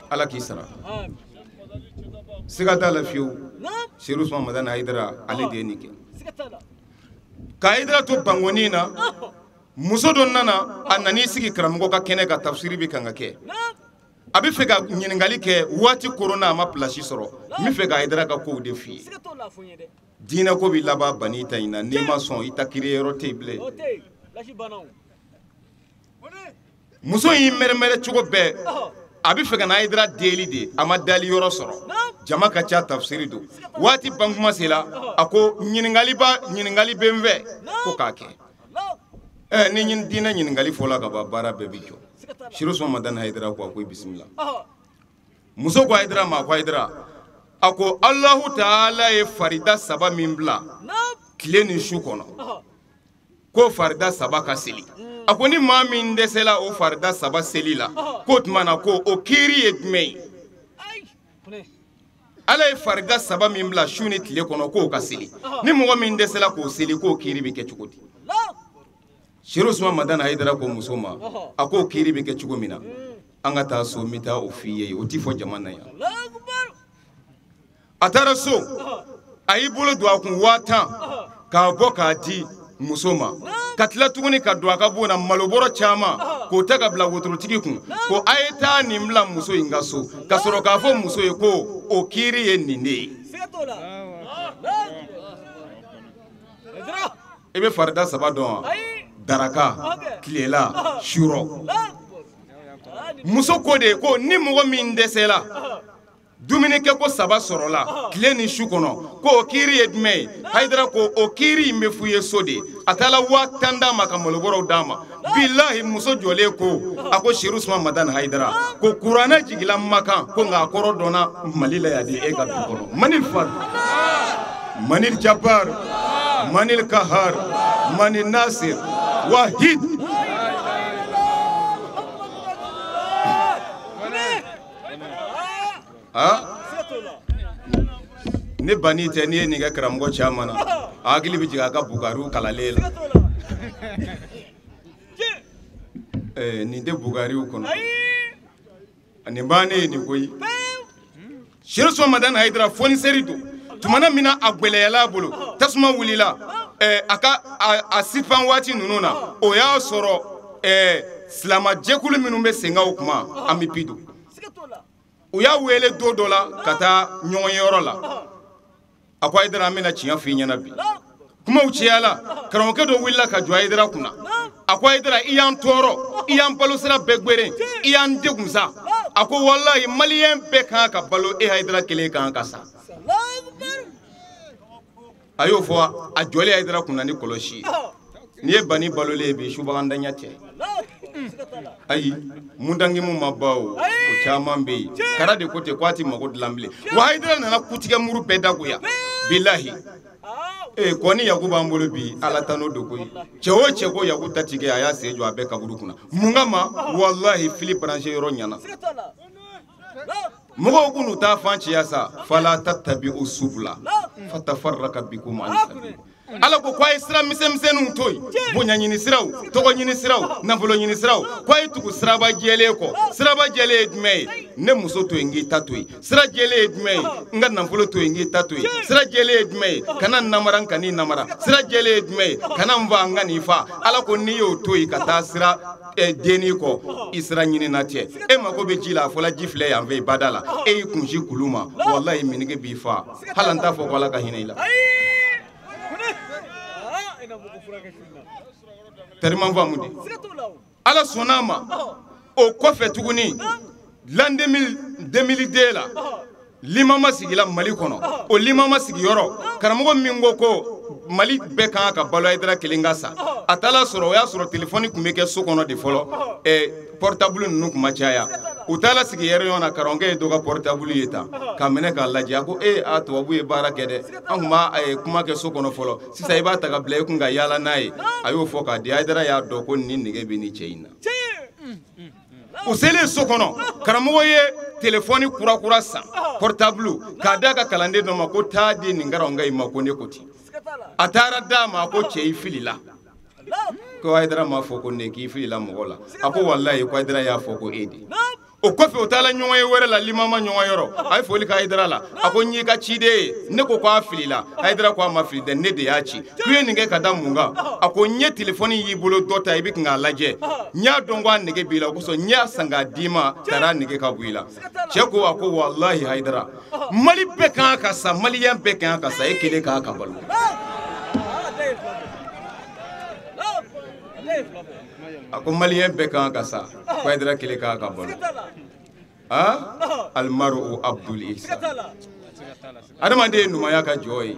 Ala k'i sara, siga t'a la fiyewu. Sherif Usman Madani Hayidara, ale de ye nin kɛ. Ka Hayidara to bangoni na, muso dɔ nana, a nan'i sigi karamɔgɔ ka kɛnɛ ka tafsiri bɛ kan ka kɛ. A bɛ fɛ ka ɲininkali kɛ, waati koronna a ma place sɔrɔ. N bɛ fɛ ka Hayidara ka kow de f'i ye. Diinɛ ko bɛ laban bani ta in na, n'i ma sɔn i ta kiiri yɔrɔ tɛ yen bilen. Muso y'i mɛrɛmɛrɛ cogo bɛɛ, a bɛ fɛ ka na Hayidara deli de, a ma dali yɔrɔ sɔrɔ. Jama ka ca, tafsiri don, waati bankuma sera, a ko ɲininkali bɛ n fɛ ko k'a kɛ. Ni diinɛ ɲininkali fɔla ka ban, baara bɛɛ bɛ jɔ. Sherif Usman Madani Hayidara ko a ko i bisimila. Muso ko Hayidara ma, a ko Hayidara, a ko Alahu taala ye farida 3 min bila tile ni su kɔnɔ, ko farida 3 ka seli. A ko ni maa min dɛsɛla o farida 3 seli la, k'o tuma na ko o kiiri ye jumɛn ye? Ala ye farida 3 min bila su ni tile kɔnɔ k'o ka seli, ni mɔgɔ min dɛsɛla k'o seli, k'o kiiri bɛ kɛ cogo di? Sherif Usman Madani Hayidara ko muso ma, a k'o kiiri bɛ kɛ cogo min na, an ka taa so, n bɛ taa o f'i ye, o ti fɔ jama na yan. A taara so, a y'i bolo don a kun 10,000 k'a bɔ k'a di muso ma, ka tila tuguni ka don a ka bon na malobɔrɔ caman k'o ta ka bila wotorotigi kun, ko a ye taa nin bila muso in ka so, ka sɔrɔ k'a fɔ muso ye ko o kiiri ye nin de ye. I bɛ farida 3 dɔn wa? Daraka, tilela, surɔ. Muso ko de ko ni mɔgɔ min dɛsɛla dumunikɛ ko 3 sɔrɔla tile ni su kɔnɔ, ko o kiiri ye jumɛn ye? Hayidara ko o kiiri in bɛ f'u ye so de. A taara 10,000 d'a ma ka malobɔrɔw d'a ma. Bilahi muso jɔlen ko, a ko Sherif Usman Madani Hayidara ko kuranɛ jigila Makan, ko nka a kɔrɔ dɔnna Mali la yan de, e ka du kɔnɔ. Manil Fad, Manil Jabbar, Manil Kahar, Manil Nasir, Wahid. Ne banni tɛ, n'i ye nin kɛ karamɔgɔ caman na, a hakili bɛ jigin a ka bugariw kalalen la. Nin tɛ bugariw kɔnɔ, nin bannen ye nin koyi. Sherif Usman Madani Hayidara fonisɛri don. Tumana min na a gɛlɛyala a bolo, tasuma wulila a ka a sipan waati ninnu na, o y'a sɔrɔ Silamɛjɛkulu minnu bɛ sen kan o kuma an bɛ bi don. U y'a wele don dɔ la ka taa ɲɔgɔnyeyɔrɔ la. A ko Hayidara an bɛna tiɲɛ f'i ɲɛna bi. Kumaw cayala, karamɔgɔkɛ dɔ wulila ka jɔ Hayidara kunna. A ko Hayidara i y'an tɔɔrɔ, i y'an balosira bɛɛ gweren, i y'an degun sa. A ko walahi maliyɛn bɛɛ kan ka balo, e Hayidara kelen kan ka sa. A y'o fɔ a jɔlen Hayidara kunna ni kɔlɔsi ye. N'i ye bani balolen ye bi subagandanya tɛ. Ayi mundangimu ma ban o, o caman bɛ yen. Kara de ko ten k'a ti mago dilan bilen. Wa Hayidara nana kutigɛ muru bɛɛ dagoya. Bilahi. Kɔni Yaku b'an bolo bi ala tano don koyi. Cɛ o cɛ ko Yaku ta tigɛ a y'a sen jɔ a bɛɛ kaburu kunna. Mun kama walahi fili branché yɔrɔ ɲɛna. Mɔgɔw k'u n'u ta fan ciya sa fala tattabi'u subula fatafarraka bikum an sabili. Ala ko k'a ye sira misɛnmisɛnninw to yen, bonya ɲini siraw, tɔgɔ ɲini siraw, nafolo ɲini siraw, k'a ye tugu siraba jɛlen kɔ. Siraba jɛlen ye jumɛn ye? Ne muso to yen n k'i ta to yen. Sira jɛlen ye jumɛn ye? N ka nafolo to yen n k'i ta to yen. Sira jɛlen ye jumɛn ye? Kana n namara n kan'i namara. Sira jɛlen ye jumɛn ye? Kana n fa n kan'i fa. Ala ko n'i y'o to yen ka taa sira denni kɔ, i sira ɲini na cɛ. E mako bɛ ji la, a fɔla ji filɛ yan fɛ i bada la. E y'i kunsi kulu ma, walahi minige b'i fa. Hali an t'a fɔ ko Ala ka hinɛ i la. Tariman faamu de. Ala sɔnna a ma o kɔfɛ tuguni l'an 2002 la limama sigila Mali kɔnɔ. O limama sigiyɔrɔ karamɔgɔ min ko ko Mali bɛɛ kan ka balo Hayidara kelen ka sa, a taara sɔrɔ o y'a sɔrɔ telefɔni tun bɛ kɛ so kɔnɔ de fɔlɔ, portable ninnu tun ma caya. U taara sigi réunion na, karamɔgɔkɛ ye dɔ ka portable ye tan k'a minɛ k'a lajɛ. A ko ee a tubabu ye baara kɛ dɛ, an tun b'a kuma kɛ so kɔnɔ fɔlɔ, sisan i b'a ta ka bila i kun ka yaala n'a ye. A y'o fɔ k'a di Hayidara y'a dɔn ko nin nege bɛ nin cɛ in na. U selen so kɔnɔ, karamɔgɔ ye telefɔni kura san, portable, k'a d'a ka kalanden dɔ ma ko taa di nin karamɔgɔkɛ in ma ko ne ko ten. A taara d'a ma, a ko cɛ i filila. Ko Hayidara m'a fɔ ko ne k'i filila mɔgɔ la. A ko walayi ko Hayidara y'a fɔ ko e de. O kɔfɛ u taara ɲɔgɔn ye wɛrɛ la, limama ɲɔgɔn yɔrɔ. A ye foli kɛ Hayidara la. A ko n y'i ka ciden ye. Ne ko k'a filila. Hayidara ko a ma fili dɛ, ne de y'a ci. K'u ye nin kɛ ka da mun kan? A ko n ye telefɔni y'i bolo dɔ ta i bɛ k'a lajɛ. N y'a dɔn ko a nege b'i la, o kosɔn n y'a san k'a d'i ma, taara nege ka bɔ i la. Cɛ ko a ko walahi Hayidara, Mali bɛɛ kan ka sa, maliyɛn bɛɛ kan ka sa, e kelen kan ka balo. A ko maliyɛn bɛɛ kan ka sa, ko Hayidara kelen kan ka balo. Almaru Abdul Isa. Adamaden ye ɲumanya ka jɔ ye.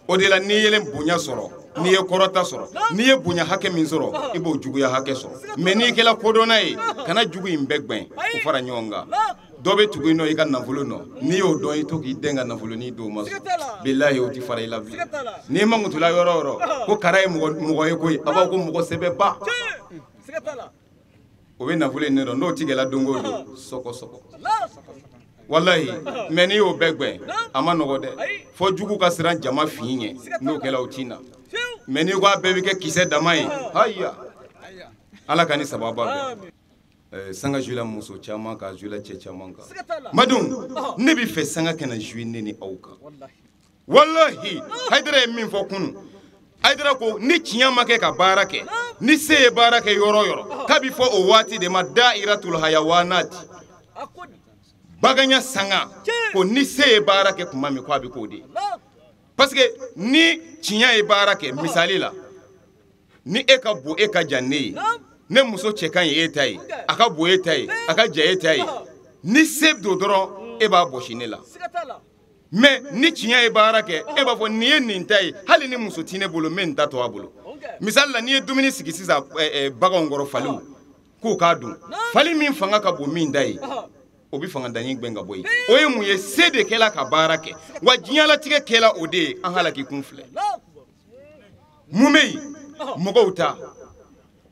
O de la n'i ye bonya sɔrɔ, n'i ye kɔrɔta sɔrɔ, n'i ye bonya hakɛ min sɔrɔ, i b'o juguya hakɛ sɔrɔ. Mais n'i kɛla kodɔnna ye, kana jugu in bɛɛ gbɛn k'o fara ɲɔgɔn kan. Dɔ bɛ tugu i nɔ i ka nafolo nɔ, n'i y'o dɔn i to k'i den ka nafolonin d'o ma sɔn. Bilahi o tɛ fara i la bilen. N'i mankutula yɔrɔ o yɔrɔ ko kara ye mɔgɔ ye koyi, a b'a fɔ ko mɔgɔ sɛbɛba. O bɛ nafolo in de dɔn, n'o tigɛla don o don sɔgɔ sɔgɔ. Walahi, mais n'i y'o bɛɛ gbɛn, a ma nɔgɔ dɛ. Fo jugu ka siran jama fin ɲɛ, n'o kɛla o t'i na. Mais n'i ko a bɛɛ bɛ kɛ kisɛ dama ye, haya. Ala ka ni sababa bɛn. Sanga joué la muso caman kan, joué la cɛ caman kan. Madenw, ne bɛ fɛ sanga kana joué ne ni aw kan. Walahi, Hayidara ye min fɔ kunun. Hayidara ko ni tiɲɛ ma kɛ ka baara kɛ, ni se ye baara kɛ yɔrɔ o yɔrɔ, k'a bɛ fɔ o waati de ma da'iratul hayawanati. Baganya sanga ko ni se ye baara kɛ tuma min ko a bɛ k'o de ye. Parce que ni tiɲɛ ye baara kɛ, misali la, ni e ka bon e ka jan ne ye, ne muso cɛ ka ɲi e ta ye, a ka bon e ta ye, a ka jan e ta ye, ni se don dɔrɔn e b'a bɔsi ne la. Mais ni tiɲɛ ye baara kɛ, e b'a fɔ nin ye nin ta ye, hali ni muso ti ne bolo, n bɛ nin ta to a bolo. Misali la, n'i ye dumuni sigi sisan baganw kɔrɔ, faliw k'u k'a dun, fali min fanga ka bon min ta ye, o bɛ fanga danni gbɛn ka bɔ yen. O ye mun ye? Se de kɛla ka baara kɛ. Wa diɲɛlatigɛ kɛla o de ye, an halaki kun filɛ. Mun bɛ yen? Mɔgɔw ta.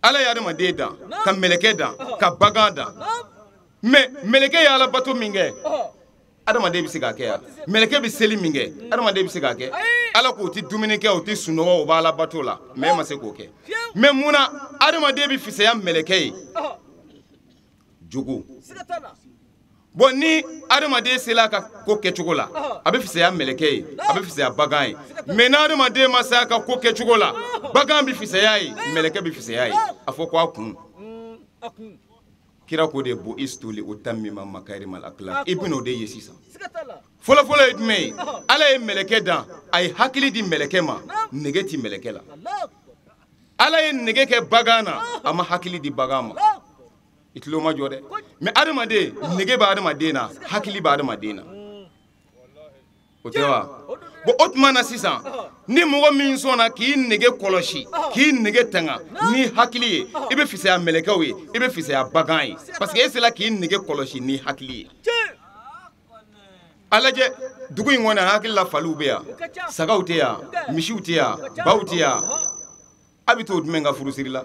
Ala ye adamaden dan, ka mɛlɛkɛ dan, ka bagan dan. Mais mɛlɛkɛ ye alabato min kɛ, adamaden bɛ se k'a kɛ yan. Mɛlɛkɛ bɛ seli min kɛ, adamaden bɛ se k'a kɛ. Ala k'o tɛ dumuni kɛ, o tɛ sunɔgɔ, o b'a alabato la, mais e ma se k'o kɛ. Mais mun na adamaden bɛ fisaya mɛlɛkɛ ye? Jogo. Bon, ni adamaden sela a ka ko kɛcogo la, a bɛ fisaya mɛlɛkɛ ye, a bɛ fisaya bagan ye. Mais ni adamaden ma se a ka ko kɛcogo la, bagan bɛ fisaya ye, mɛlɛkɛ bɛ fisaya ye. A fɔ ko a kun. Kira ko de bo istuli utammima makarimal akhlaq. I bɛn'o de ye sisan. Fɔlɔfɔlɔ ye jumɛn ye? Ala ye mɛlɛkɛ dan, a ye hakili di mɛlɛkɛ ma, nege ti mɛlɛkɛ la. Ala ye nege kɛ bagan na, a ma hakili di bagan ma. I tulo ma jɔ dɛ. Mais adamaden, nege bɛ adamaden na, hakili bɛ adamaden na. O tɛ wa? Bon, o tuma na sisan, ni mɔgɔ min sɔnna k'i nege kɔlɔsi, k'i nege tanga ni hakili ye, i bɛ fisaya mɛlɛkɛw ye, i bɛ fisaya bagan ye, parce que e sera k'i nege kɔlɔsi ni hakili ye. A lajɛ dugu in kɔnɔ, hakili la faliw bɛ yan, sagaw tɛ yan, misiw tɛ yan, baw tɛ yan. A bɛ t'o jumɛn ka furusiri la?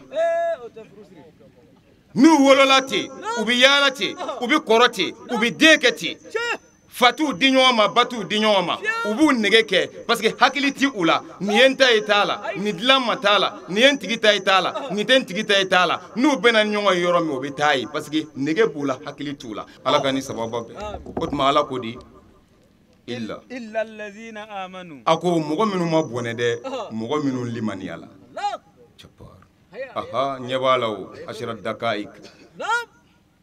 N'u wolola ten, u bɛ yaala ten, u bɛ kɔrɔ ten, u bɛ den kɛ ten. Fa t'u di ɲɔgɔn ma, ba t'u di ɲɔgɔn ma, u b'u nege kɛ parce que hakili ti u la. Nin ye n ta ye t'a la, nin dilan ma t'a la, nin ye n tigi ta ye t'a la, nin tɛ n tigi ta ye t'a la. N'u bɛnna ɲɔgɔn ye yɔrɔ min, o bɛ taa yen parce que nege b'u la, hakili t'u la. Ala ka ni sababa bɛn. O tuma Ala ko di illa a ko mɔgɔ minnu ma bɔnɛ dɛ, mɔgɔ minnu limaniya la. Aha, ɲɛ b'a la o asira dakaik.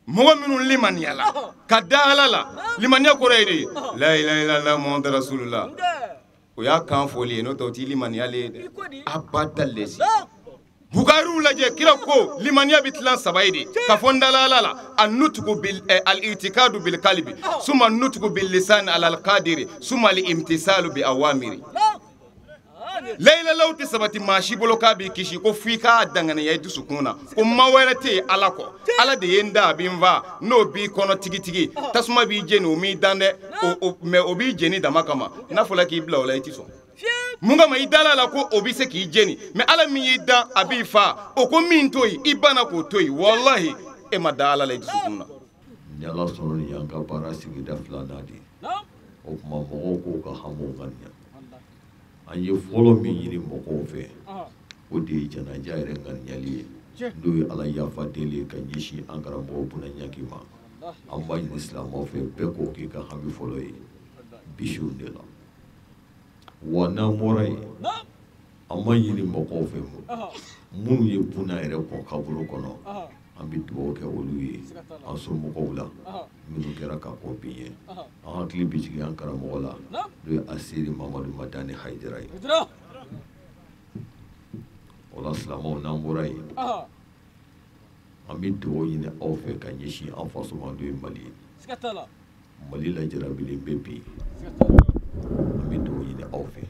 Mɔgɔ minnu limaniya la ka da Ala la, limaniya kɔrɔ ye de la ilaha illallah muhammadu rasulullah. O y'a kan fɔli ye, n'o tɛ o t'i limaniyalen ye dɛ. Abada lesi. Bukariw lajɛ, kira ko limaniya bɛ tilan saba ye de. Ka fɔ n dala Ala la, a nutugu bil al itikadu bil kalbi, suma nutugu bil lisan ala al qadiri, suma al imtisalu bi awamiri. Layilaw tɛ sabati maa si bolo k'a b'i kisi ko f'i k'a danganiya i dusukun na ko maa wɛrɛ tɛ yen Ala kɔ. Ala de ye n da, a b'i n fa, n'o b'i kɔnɔ tigitigi, tasuma b'i jeni, o m'i dan dɛ, mais o b'i jeni dama kama. N'a fɔra k'i bila o la, i ti sɔn. Mun kama i dala la ko o bɛ se k'i jeni, mais Ala min y'i dan a b'i fa, o ko min to yen, i banna k'o to yen, walahi e ma da Ala la i dusukun na. Ni Ala sɔnna, nin y'an ka baara sigida filanan de ye. O tuma mɔgɔw k'u ka hamiw ŋaniya. An ye fɔlɔ min ɲini mɔgɔw fɛ, o de ye janaja yɛrɛ ŋaniyali ye, n'o ye Ala yafa deli ye ka ɲɛsin an karamɔgɔ Buna Ɲangi ma. An b'a ɲini silamɛw fɛ bɛɛ k'o k'i ka hami fɔlɔ ye bisiw de la. Wa n'an bɔra yen, an b'a ɲini mɔgɔw fɛ minnu ye Buna yɛrɛ kɔn kaburu kɔnɔ, an bɛ dugawu kɛ olu ye, an somɔgɔw la minnu kɛra ka kɔn bi ɲɛ. An hakili bɛ jigin an karamɔgɔ la, n'o ye Aseri Mamadu Madani Hayidara ye. O la silamɛw, n'an bɔra yen, an bɛ dugawu ɲini aw fɛ ka ɲɛsin an faso ma, n'o ye Mali ye. Mali lajarabilen bɛ bi, an bɛ dugawu ɲini aw fɛ.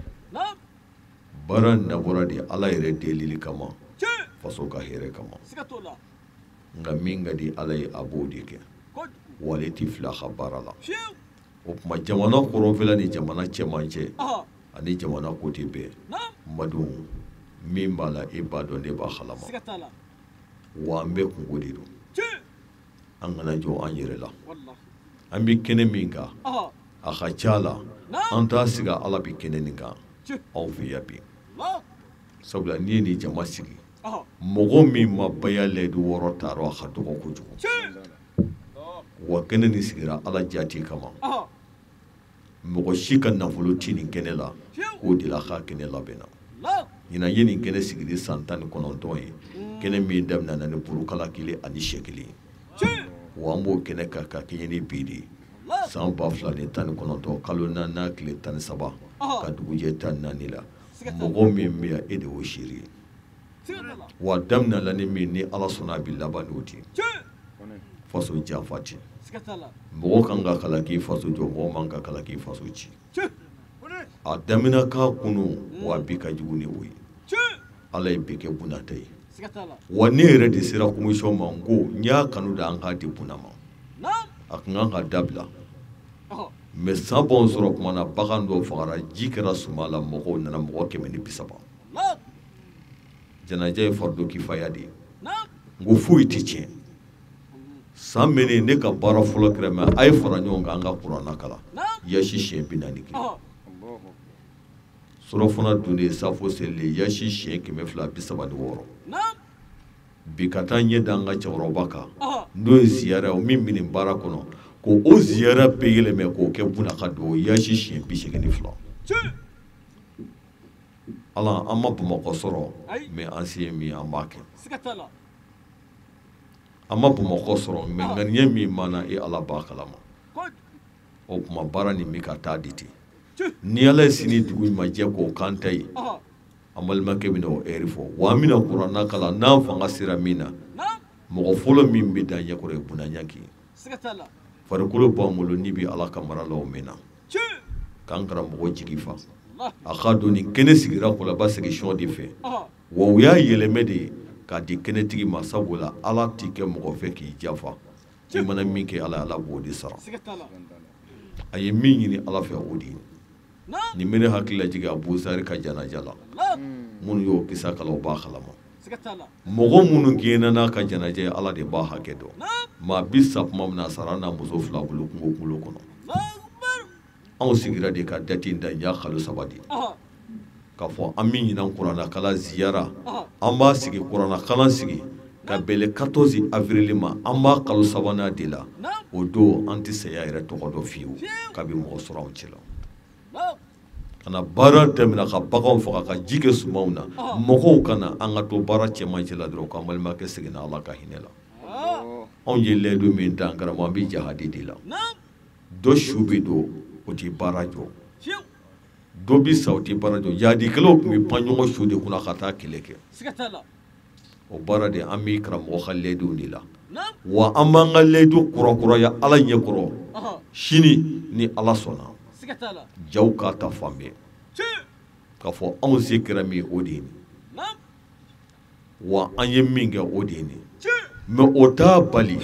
Baara in dabɔra de Ala yɛrɛ delili kama, faso ka hɛrɛ kama. Nka min ka di Ala ye, a b'o de kɛ. Wa ale tɛ fili a ka baara la. O tuma jamana kɔrɔnfɛla ni jamana cɛmancɛ ani jamana kote bɛɛ, n badenw, min b'a la e b'a dɔn, ne b'a kalama. Wa an bɛɛ kungo de don. An kana jɔ an yɛrɛ la. An bɛ kɛnɛ min kan, a ka ca la an t'a sigi Ala bɛ kɛnɛ nin kan anw fɛ yan bi. Sabula n'i ye nin jama sigi, mɔgɔ min ma baya layidu wɔɔrɔ taarɔ, a ka dɔgɔ kojugu. Wa kɛnɛ nin sigira Ala jati kama. Mɔgɔ si ka nafolo ti nin kɛnɛ la k'o de la k'a kɛnɛ labɛnna. Ɲinan ye nin kɛnɛ sigili san 19 ye, kɛnɛ min daminɛna ni burukala kelen ani sɛ kelen ye. Wa an b'o kɛnɛ kan ka kɛɲɛ ni bi de ye, san 2019 kalo 4 tile 13 ka dugujɛ 14 la. Mɔgɔ min bɛ yan, e de y'o seere ye. Wa daminɛla ni min, ni Ala sɔnna a bɛ laban n'o ten. Faso janfa ten. Mɔgɔ kan ka kalan k'i faso jɔ, mɔgɔ man ka kalan k'i faso ci. A daminɛ k'a kunu, wa bi ka jugu ni o ye. Ala ye bi kɛ Buna ta ye. Wa ne yɛrɛ de sera commission ma, n ko n y'a kanu da an k'a di Buna ma. A kun kan ka dabila. Mais san b'anw sɔrɔ tuma na, bagan dɔw fagara, ji kɛra suma la, mɔgɔw nana, mɔgɔ 130. Janaja ye fardo kifaya de ye. N ko foyi tɛ tiɲɛ. San mɛnnen ne ka baara fɔlɔ kɛra mɛ, a ye fara ɲɔgɔn kan an ka kuranna kalan. Yasi siɲɛ 41. Surɔfana dunnen, safo selilen, yasi siɲɛ 236. Bi ka taa ɲɛ da an ka cɛkɔrɔba kan, n'o ye ziyara ye, o min bɛ nin baara kɔnɔ, ko o ziyara bɛɛ yɛlɛmɛ k'o kɛ Buna ka dugawu yasi siɲɛ 82. Ala, an ma Bamakɔ sɔrɔ, mais an se ye min ye, an b'a kɛ. An ma Bamakɔ sɔrɔ mais ŋaniya min b'an na e Ala b'a kalama. O tuma baara nin bɛ ka taa di ten. Ni Ala ye sini dugu ɲuman jɛ k'o k'an ta ye, an balimakɛ bɛna o heure fɔ. Wa an bɛna kuranna kalan n'an fanga sera min na. Mɔgɔ fɔlɔ min bɛ da ɲɛkɔrɔ ye Buna Ɲanki ye. Farikolo b'an bolo ni bɛ Ala ka mara la o mɛnna. K'an karamɔgɔ jigi fa. A k'a dɔn nin kɛnɛ sigira Kɔlɔba section de fɛ. Wa u y'a yɛlɛmɛ de k'a di kɛnɛtigi ma sabula Ala t'i kɛ mɔgɔ fɛ k'i jafa. I mana min kɛ Ala, Ala b'o de sara. A ye min ɲini Ala fɛ o de ye. Nin bɛ ne hakili lajigin Abuzari ka janaja la. Minnu y'o kisa kalan u b'a kalama. Mɔgɔ minnu gɛnna n'a ka janaja ye Ala de b'a hakɛ dɔn. Maa bi sa tuma min na a sara n'a muso fila bolo kungo kɔnɔ. Anw sigira de ka date in da nin y'a kalo 3 de ye. K'a fɔ an bɛ ɲinan kuranna ziyara an b'a sigi kuranna kalan sigi ka bɛn le 14 avril ma an b'a kalo 3nan de la. O don an tɛ saya yɛrɛ tɔgɔ dɔn fiyewu k'a bɛ mɔgɔ sɔrɔ anw cɛ la. Ka na baara daminɛ ka baganw faga ka ji kɛ sumanw na mɔgɔw ka na an ka to baara cɛmancɛ la dɔrɔn k'an balimakɛ seginna Ala ka hinɛ la. Anw ye layidu min ta an karamɔgɔ an bɛ jahadi de la. Dɔ su bɛ don o tɛ baara jɔ. Dɔ bɛ sa o tɛ baara jɔ. Jahadikɛlaw tun bɛ pan ɲɔgɔn su de kunna ka taa kɛlɛ kɛ. O baara de an bɛ karamɔgɔ ka layiduw de la. Wa an b'an ka layidu kurakuraya Ala ɲɛkɔrɔ sini ni Ala sɔnna. Jaw k'a ta fan bɛɛ. K'a fɔ anw se kɛra min ye o de ye nin. Wa an ye min kɛ o de ye nin. Mais o t'a bali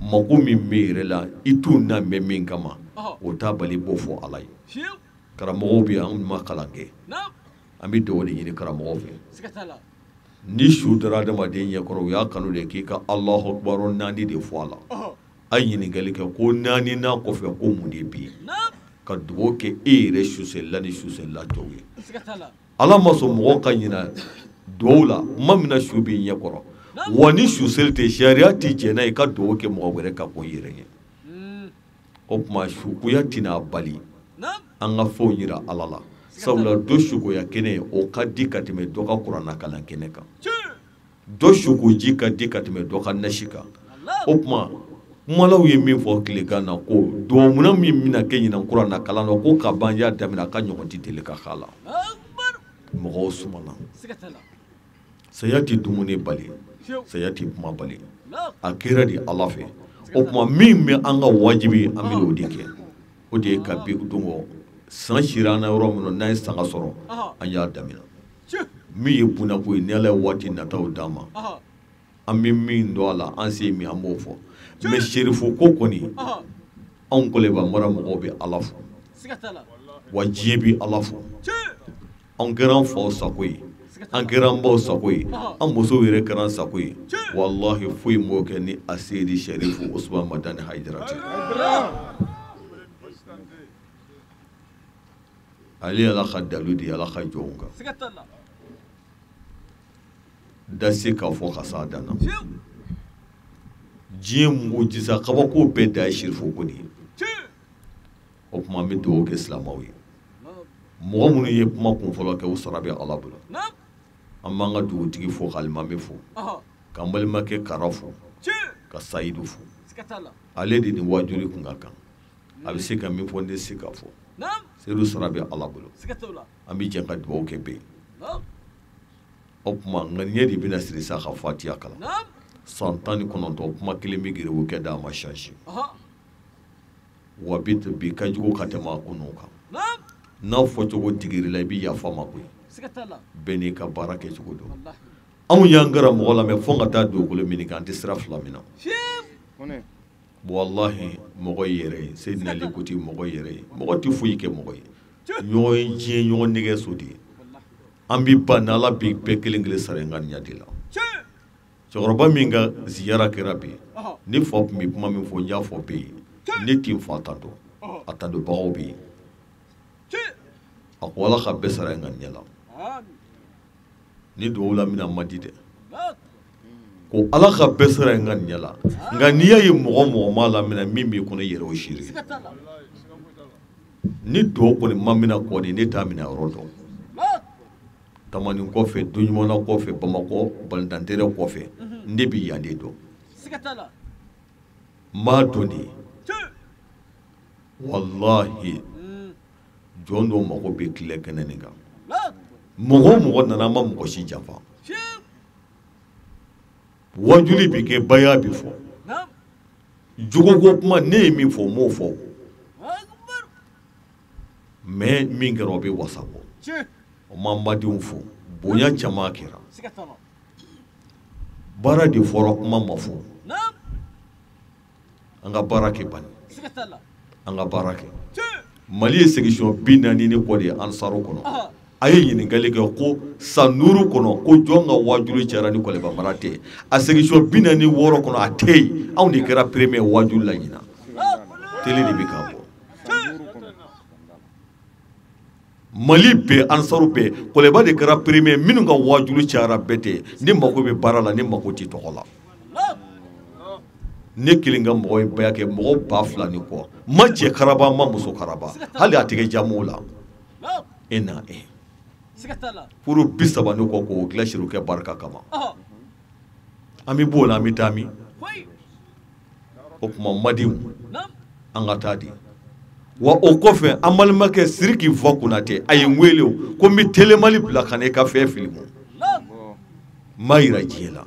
mako min bɛ yɛrɛ la i t'o namɛn min kama o t'a bali i b'o fɔ Ala ye. Karamɔgɔw bɛ yan anw ma kalan kɛ. An bɛ dugawu de ɲini karamɔgɔw fɛ. Ni su dara adamaden ɲɛkɔrɔ u y'a kanu de k'i ka Alahu akibaru 4 de fɔ a la. A ye ɲininkali kɛ ko 4 nan kɔfɛ ko mun de bɛ yen. Ka dugawu kɛ e yɛrɛ susɛlila ni susɛlila tɔw ye. Ala ma sɔn mɔgɔ ka ɲina dugawu la kuma min na su b'i ɲɛkɔrɔ. Wa ni susɛli tɛ sariya tɛ jɛn n'a ye i ka dugawu kɛ mɔgɔ wɛrɛ ka ko i yɛrɛ ɲɛ. O tuma sukoya tɛna bali an ka fɛnw yira Ala la. Sabula dɔ sukoya kɛnɛ o ka di ka tɛmɛ dɔ ka kuranna kalan kɛnɛ kan. Dɔ sukoji ka di ka tɛmɛ dɔ ka nasi kan. O tuma kumalaw ye min fɔ tilegan na ko dɔgɔmuna min bɛna kɛ ɲinan kuranna kalan na ko ka ban y'a daminɛ a ka ɲɔgɔn tɛ deli ka k'a la. Mɔgɔw sumana. Saya tɛ dumuni bali, saya tɛ kuma bali. A kɛra de Ala fɛ. O tuma min bɛ an ka wajibi an bɛ o de kɛ. O de ye ka bi don kɔ san sira an na yɔrɔ min na n'an ye sanga sɔrɔ an y'a daminɛ. Min ye bunako ye ni Ala ye waati nataw d'an ma. An bɛ min dɔn a la an se min an b'o fɔ. Mais serifo ko kɔni anw Kɔlɔba mara mɔgɔw bɛ Ala fo. Wa diɲɛ bɛ Ala fo. Anw kɛra an faw sago ye. An kɛra an baw sago ye. An musow yɛrɛ kɛra an sago ye. Walahi foyi m'o kɛ ni a Seyidi Sɛrifu Usumani Madani Hayidara tɛ. Ale ye Ala ka dalu de ye Ala ka jɔnw kan. Da se k'a fɔ ka s'a dan na. Diɲɛ mujisa kabako bɛɛ da ye serifo ko de ye. O tuma an bɛ dugawu kɛ silamɛw ye. Mɔgɔ minnu ye kuma kunfɔlɔ kɛ u sara bɛ Ala bolo. An b'an ka dugutigi fo ka alimami fo. K'an balimakɛ Kara fo. Ka Sayidu fo. Ale de ni wajuli kun ka kan. A bɛ se ka min fɔ n tɛ se k'a fɔ. Seyidu sara bɛ Ala bolo. An bɛ jɛ ka dugawu kɛ bɛɛ ye. O tuma ŋaniya de bɛna siri sa ka fatiya kalan. San 19 kuma kelen bɛ geribu kɛ da a ma change. Wa bi ka jugu ka tɛmɛ a kunun kan. N'a fɔcogo digir'i la i bɛ yafa ma koyi. Bɛɛ n'i ka baara kɛcogo don. Anw y'an karamɔgɔ lamɛn fo ka taa dugukolo min kan an tɛ sira fila min na. Walahi mɔgɔ y'i yɛrɛ ye Seyidina Ali ko ten mɔgɔ y'i yɛrɛ ye mɔgɔ tɛ foyi kɛ mɔgɔ ye. Ɲɔgɔn ye diɲɛ ɲɔgɔn nɛgɛso de ye. An bɛ ban ni Ala bɛ bɛɛ kelen kelen sara ŋaniya de la. Cɛkɔrɔba min ka ziyara kɛra bi ne fa tun bɛ kuma min fɔ n y'a fɔ bɛɛ ye ne tɛ n fa tando a tandobagaw bɛ yen. A ko Ala ka bɛɛ sara ŋaniya la. Ni dugawu la mina man di dɛ. Ko Ala ka bɛɛ sara ŋaniya la. Nka n'i y'a ye mɔgɔ mɔgɔ m'a laminɛ min b'i kɔnɔ i yɛrɛ o seere. Ni dugawu kɔni ma minɛ kɔni ne t'a minɛ yɔrɔ dɔn. Tamani kɔfɛ, Doɲumana kɔfɛ, Bamakɔ balontanterrain kɔfɛ, ne bɛ yan de dɔn. N b'a dɔn de. Walahi, jɔn dɔw mago bɛ tile kɛnɛ nin kan. Mɔgɔ o mɔgɔ nana, an ma mɔgɔ si janfa. Wajuli bɛ kɛ, baya bɛ fɔ. Jogoko kuma, ne ye min fɔ, n m'o fɔ. Mais min kɛra, o bɛ wasa bɔ. O m'an badenw fo. Bonya caman kɛra. Baara de fɔra, kuma ma fɔ. An ka baara kɛ bani. An ka baara kɛ. Mali ye section 40 ni kɔ de ye Ansaru kɔnɔ. A ye ɲininkali kɛ ko san 5 kɔnɔ ko jɔn ka wajuli cayara ni Kɔlɔba mara tɛ. A section 46 kɔnɔ a tɛ yen. Anw de kɛra premier wajuli la ɲinan. Télé de bɛ k'a bɔ. Mali bɛɛ, Ansaru bɛɛ, Kɔlɔba de kɛra premier minnu ka wajuli cayara bɛɛ tɛ. Ne mako bɛ baara la, ne mako tɛ tɔgɔ la. Ne kelen ka mɔgɔ ye baya kɛ mɔgɔ 2000 ni kɔ. N ma cɛ karaba, n ma muso karaba. Hali a tɛgɛ jamu la. E na e. Furu 30 ni kɔ k'o dilan siri kɛ barika kama. An bɛ b'o la, an bɛ taa min? O tuma madenw, an ka taa di. Wa o kɔfɛ, an balimakɛ Sidiki Fa Konatɛ, a ye n wele o, ko n bɛ telemali bila ka na i ka fɛn filimu. N m'a yira diɲɛ la.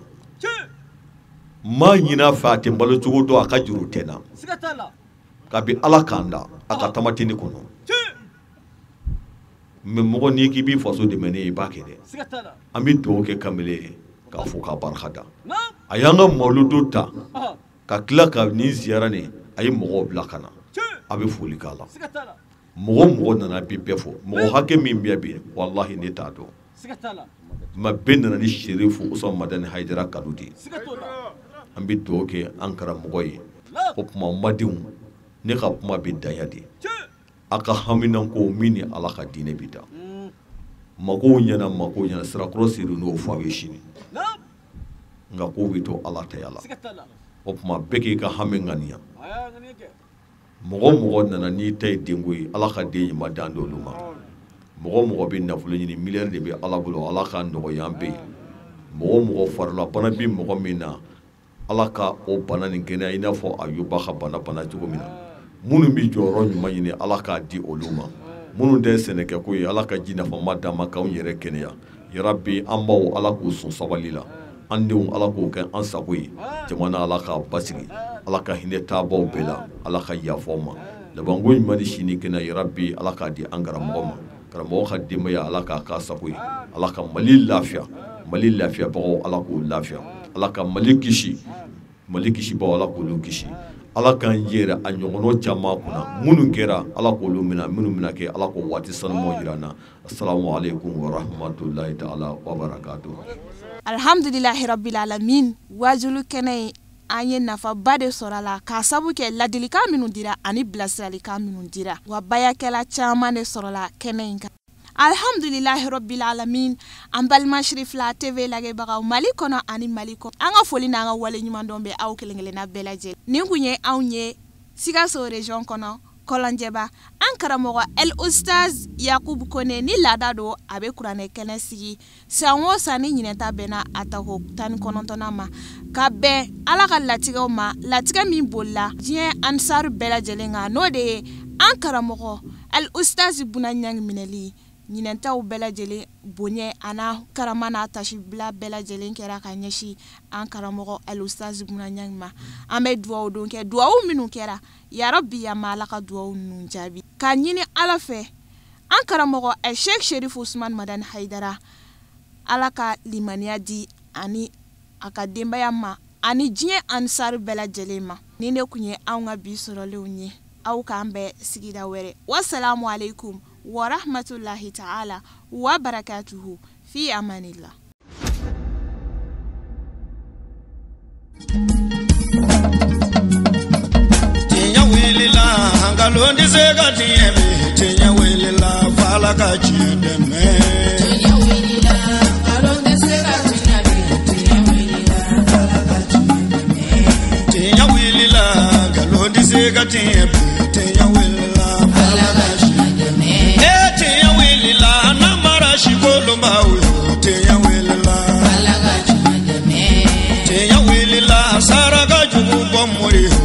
N m'a ɲini a fɛ, a tɛ n balo cogo dɔn, a ka juru tɛ n na. Kabi Ala k'an da, a ka tamatini kɔnɔ. Mais mɔgɔ n'i k'i b'i faso dɛmɛ ne ye, i b'a kɛ dɛ. An bɛ dugawu kɛ Kamalen ye k'a fo k'a barika da. A y'an ka mawuludu ta ka tila ka nin ziyara nin, a ye mɔgɔw bila ka na. A bɛ foli k'a la. Mɔgɔ o mɔgɔ nana bi bɛɛ fo. Mɔgɔ hakɛ min bɛ bi, walahi ne t'a dɔn. Ma bɛɛ nana ni Serifu Usumani Madani Hayidara kanu de ye. An bɛ dugawu kɛ an karamɔgɔ ye. O tuma madenw, ne ka kuma bɛ dan de. A ka haminanko min ni Ala ka diinɛ bɛ taa. Makow ɲɛna, makow ɲɛna, Sirakɔrɔ Seydou n'o fɔ aw ye sini. Nka kow bɛ to Ala taya la. O tuma bɛɛ k'i ka hami ŋaniya. Mɔgɔ o mɔgɔ nana n'i ta ye denko ye, Ala ka den ɲuman d'an d'olu ma. Mɔgɔ o mɔgɔ bɛ nafolo ɲini, miliyari de bɛ Ala bolo, Ala k'a nɔgɔya an bɛɛ ye. Mɔgɔ o mɔgɔ farila bana bɛ mɔgɔ min na, Ala ka o bana nin kɛnɛya i n'a fɔ Ayuba ka bana bana cogo min na. Minnu bɛ jɔyɔrɔ ɲuman ɲini, Ala k'a di olu ma. Minnu tɛ sɛnɛkɛko ye, Ala ka ji nafama d'an ma k'anw yɛrɛ kɛnɛya. Yarabi, an baw Ala k'u sɔn sabali la. An denw Ala k'o kɛ an sago ye. Jamana Ala k'a basigi. Ala ka hinɛ taabaw bɛɛ la. Ala ka yafa aw ma. Labanko ɲuman ni sini kɛnɛ, yarabi, Ala k'a di an karamɔgɔ ma. Karamɔgɔ ka denbaya Ala k'a k'a sago ye. Ala ka Mali lafiya. Mali lafiyabagaw Ala k'u lafiya. Ala ka Mali kisi. Mali kisibagaw Ala k'olu kisi. Ala k'an yɛrɛ a ɲɔgɔnnaw caman kunna. Minnu kɛra Ala k'olu minɛ, minnu bɛna kɛ Ala k'o waati sanumaw jira an na. Assalamu alaikum wa rahmatullahi ta'ala wa barakatuh. Alhamdulillahi rabbil alamin. Wajulu kɛnɛ in, an ye nafaba de sɔrɔ a la k'a sabu kɛ ladilikan minnu dira ani bilasiralikan minnu dira, wa bayakɛla caman de sɔrɔla kɛnɛ in kan. Alhamdulillahi rabbil alamin. An balima Sirifila TV lajɛbagaw Mali kɔnɔ ani Mali kɔ, an ka foli n'an ka wale ɲuman dɔn bɛ aw kelen kelenna bɛɛ lajɛlen. Nin kun ye anw ye Sikaso région kɔnɔ, Kɔlɔnjɛba. An karamɔgɔ El Oustaz Yakubu Kone ni laada don, a bɛ kuranɛ kɛnɛ sigi san o san ni ɲinɛta bɛnna a tako 19nan ma, ka bɛn Ala ka latigɛw ma, latigɛ min bolila diɲɛ ansaru bɛɛ lajɛlen kan, n'o de ye an karamɔgɔ El Oustaz Buna Ɲangi minɛli. Ɲinɛntaw bɛɛ lajɛlen bonya a n'a karama n'a tasibila bɛɛ lajɛlen kɛra ka ɲɛsin an karamɔgɔ El Oustaz Buna Ɲangi ma. An bɛ duwawu don kɛ, duwawu minnu kɛra, yarabi ya ma Ala ka duwawu ninnu jaabi. K'a ɲini Ala fɛ, an karamɔgɔ El Sheikh Sherif Usman Madani Hayidara, Ala ka limaniya di ani a ka denbaya ma ani diɲɛ ansaru bɛɛ lajɛlen ma. Nin de kun ye anw ka bi sɔrɔlenw ye. Aw k'an bɛn sigida wɛrɛ. Wasalamu alaikum wa rahmatullahi ta'ala wa barakatuhu. Fi amanillah. Tiɲɛ wulila, nkalon tɛ se ka tiɲɛ bi. Tiɲɛ wulila, f'Ala ka tiɲɛ dɛmɛ. Tiɲɛ wulila, nkalon tɛ se ka tiɲɛ bi. Tiɲɛ wulila, f'Ala ka tiɲɛ dɛmɛ. Tiɲɛ wulila, nkalon tɛ se ka tiɲɛ bi. Tiɲɛ wulila, f'Ala ka tiɲɛ dɛmɛ. Ee tiɲɛ wulila, n'an mara si kolonbaw ye. mori.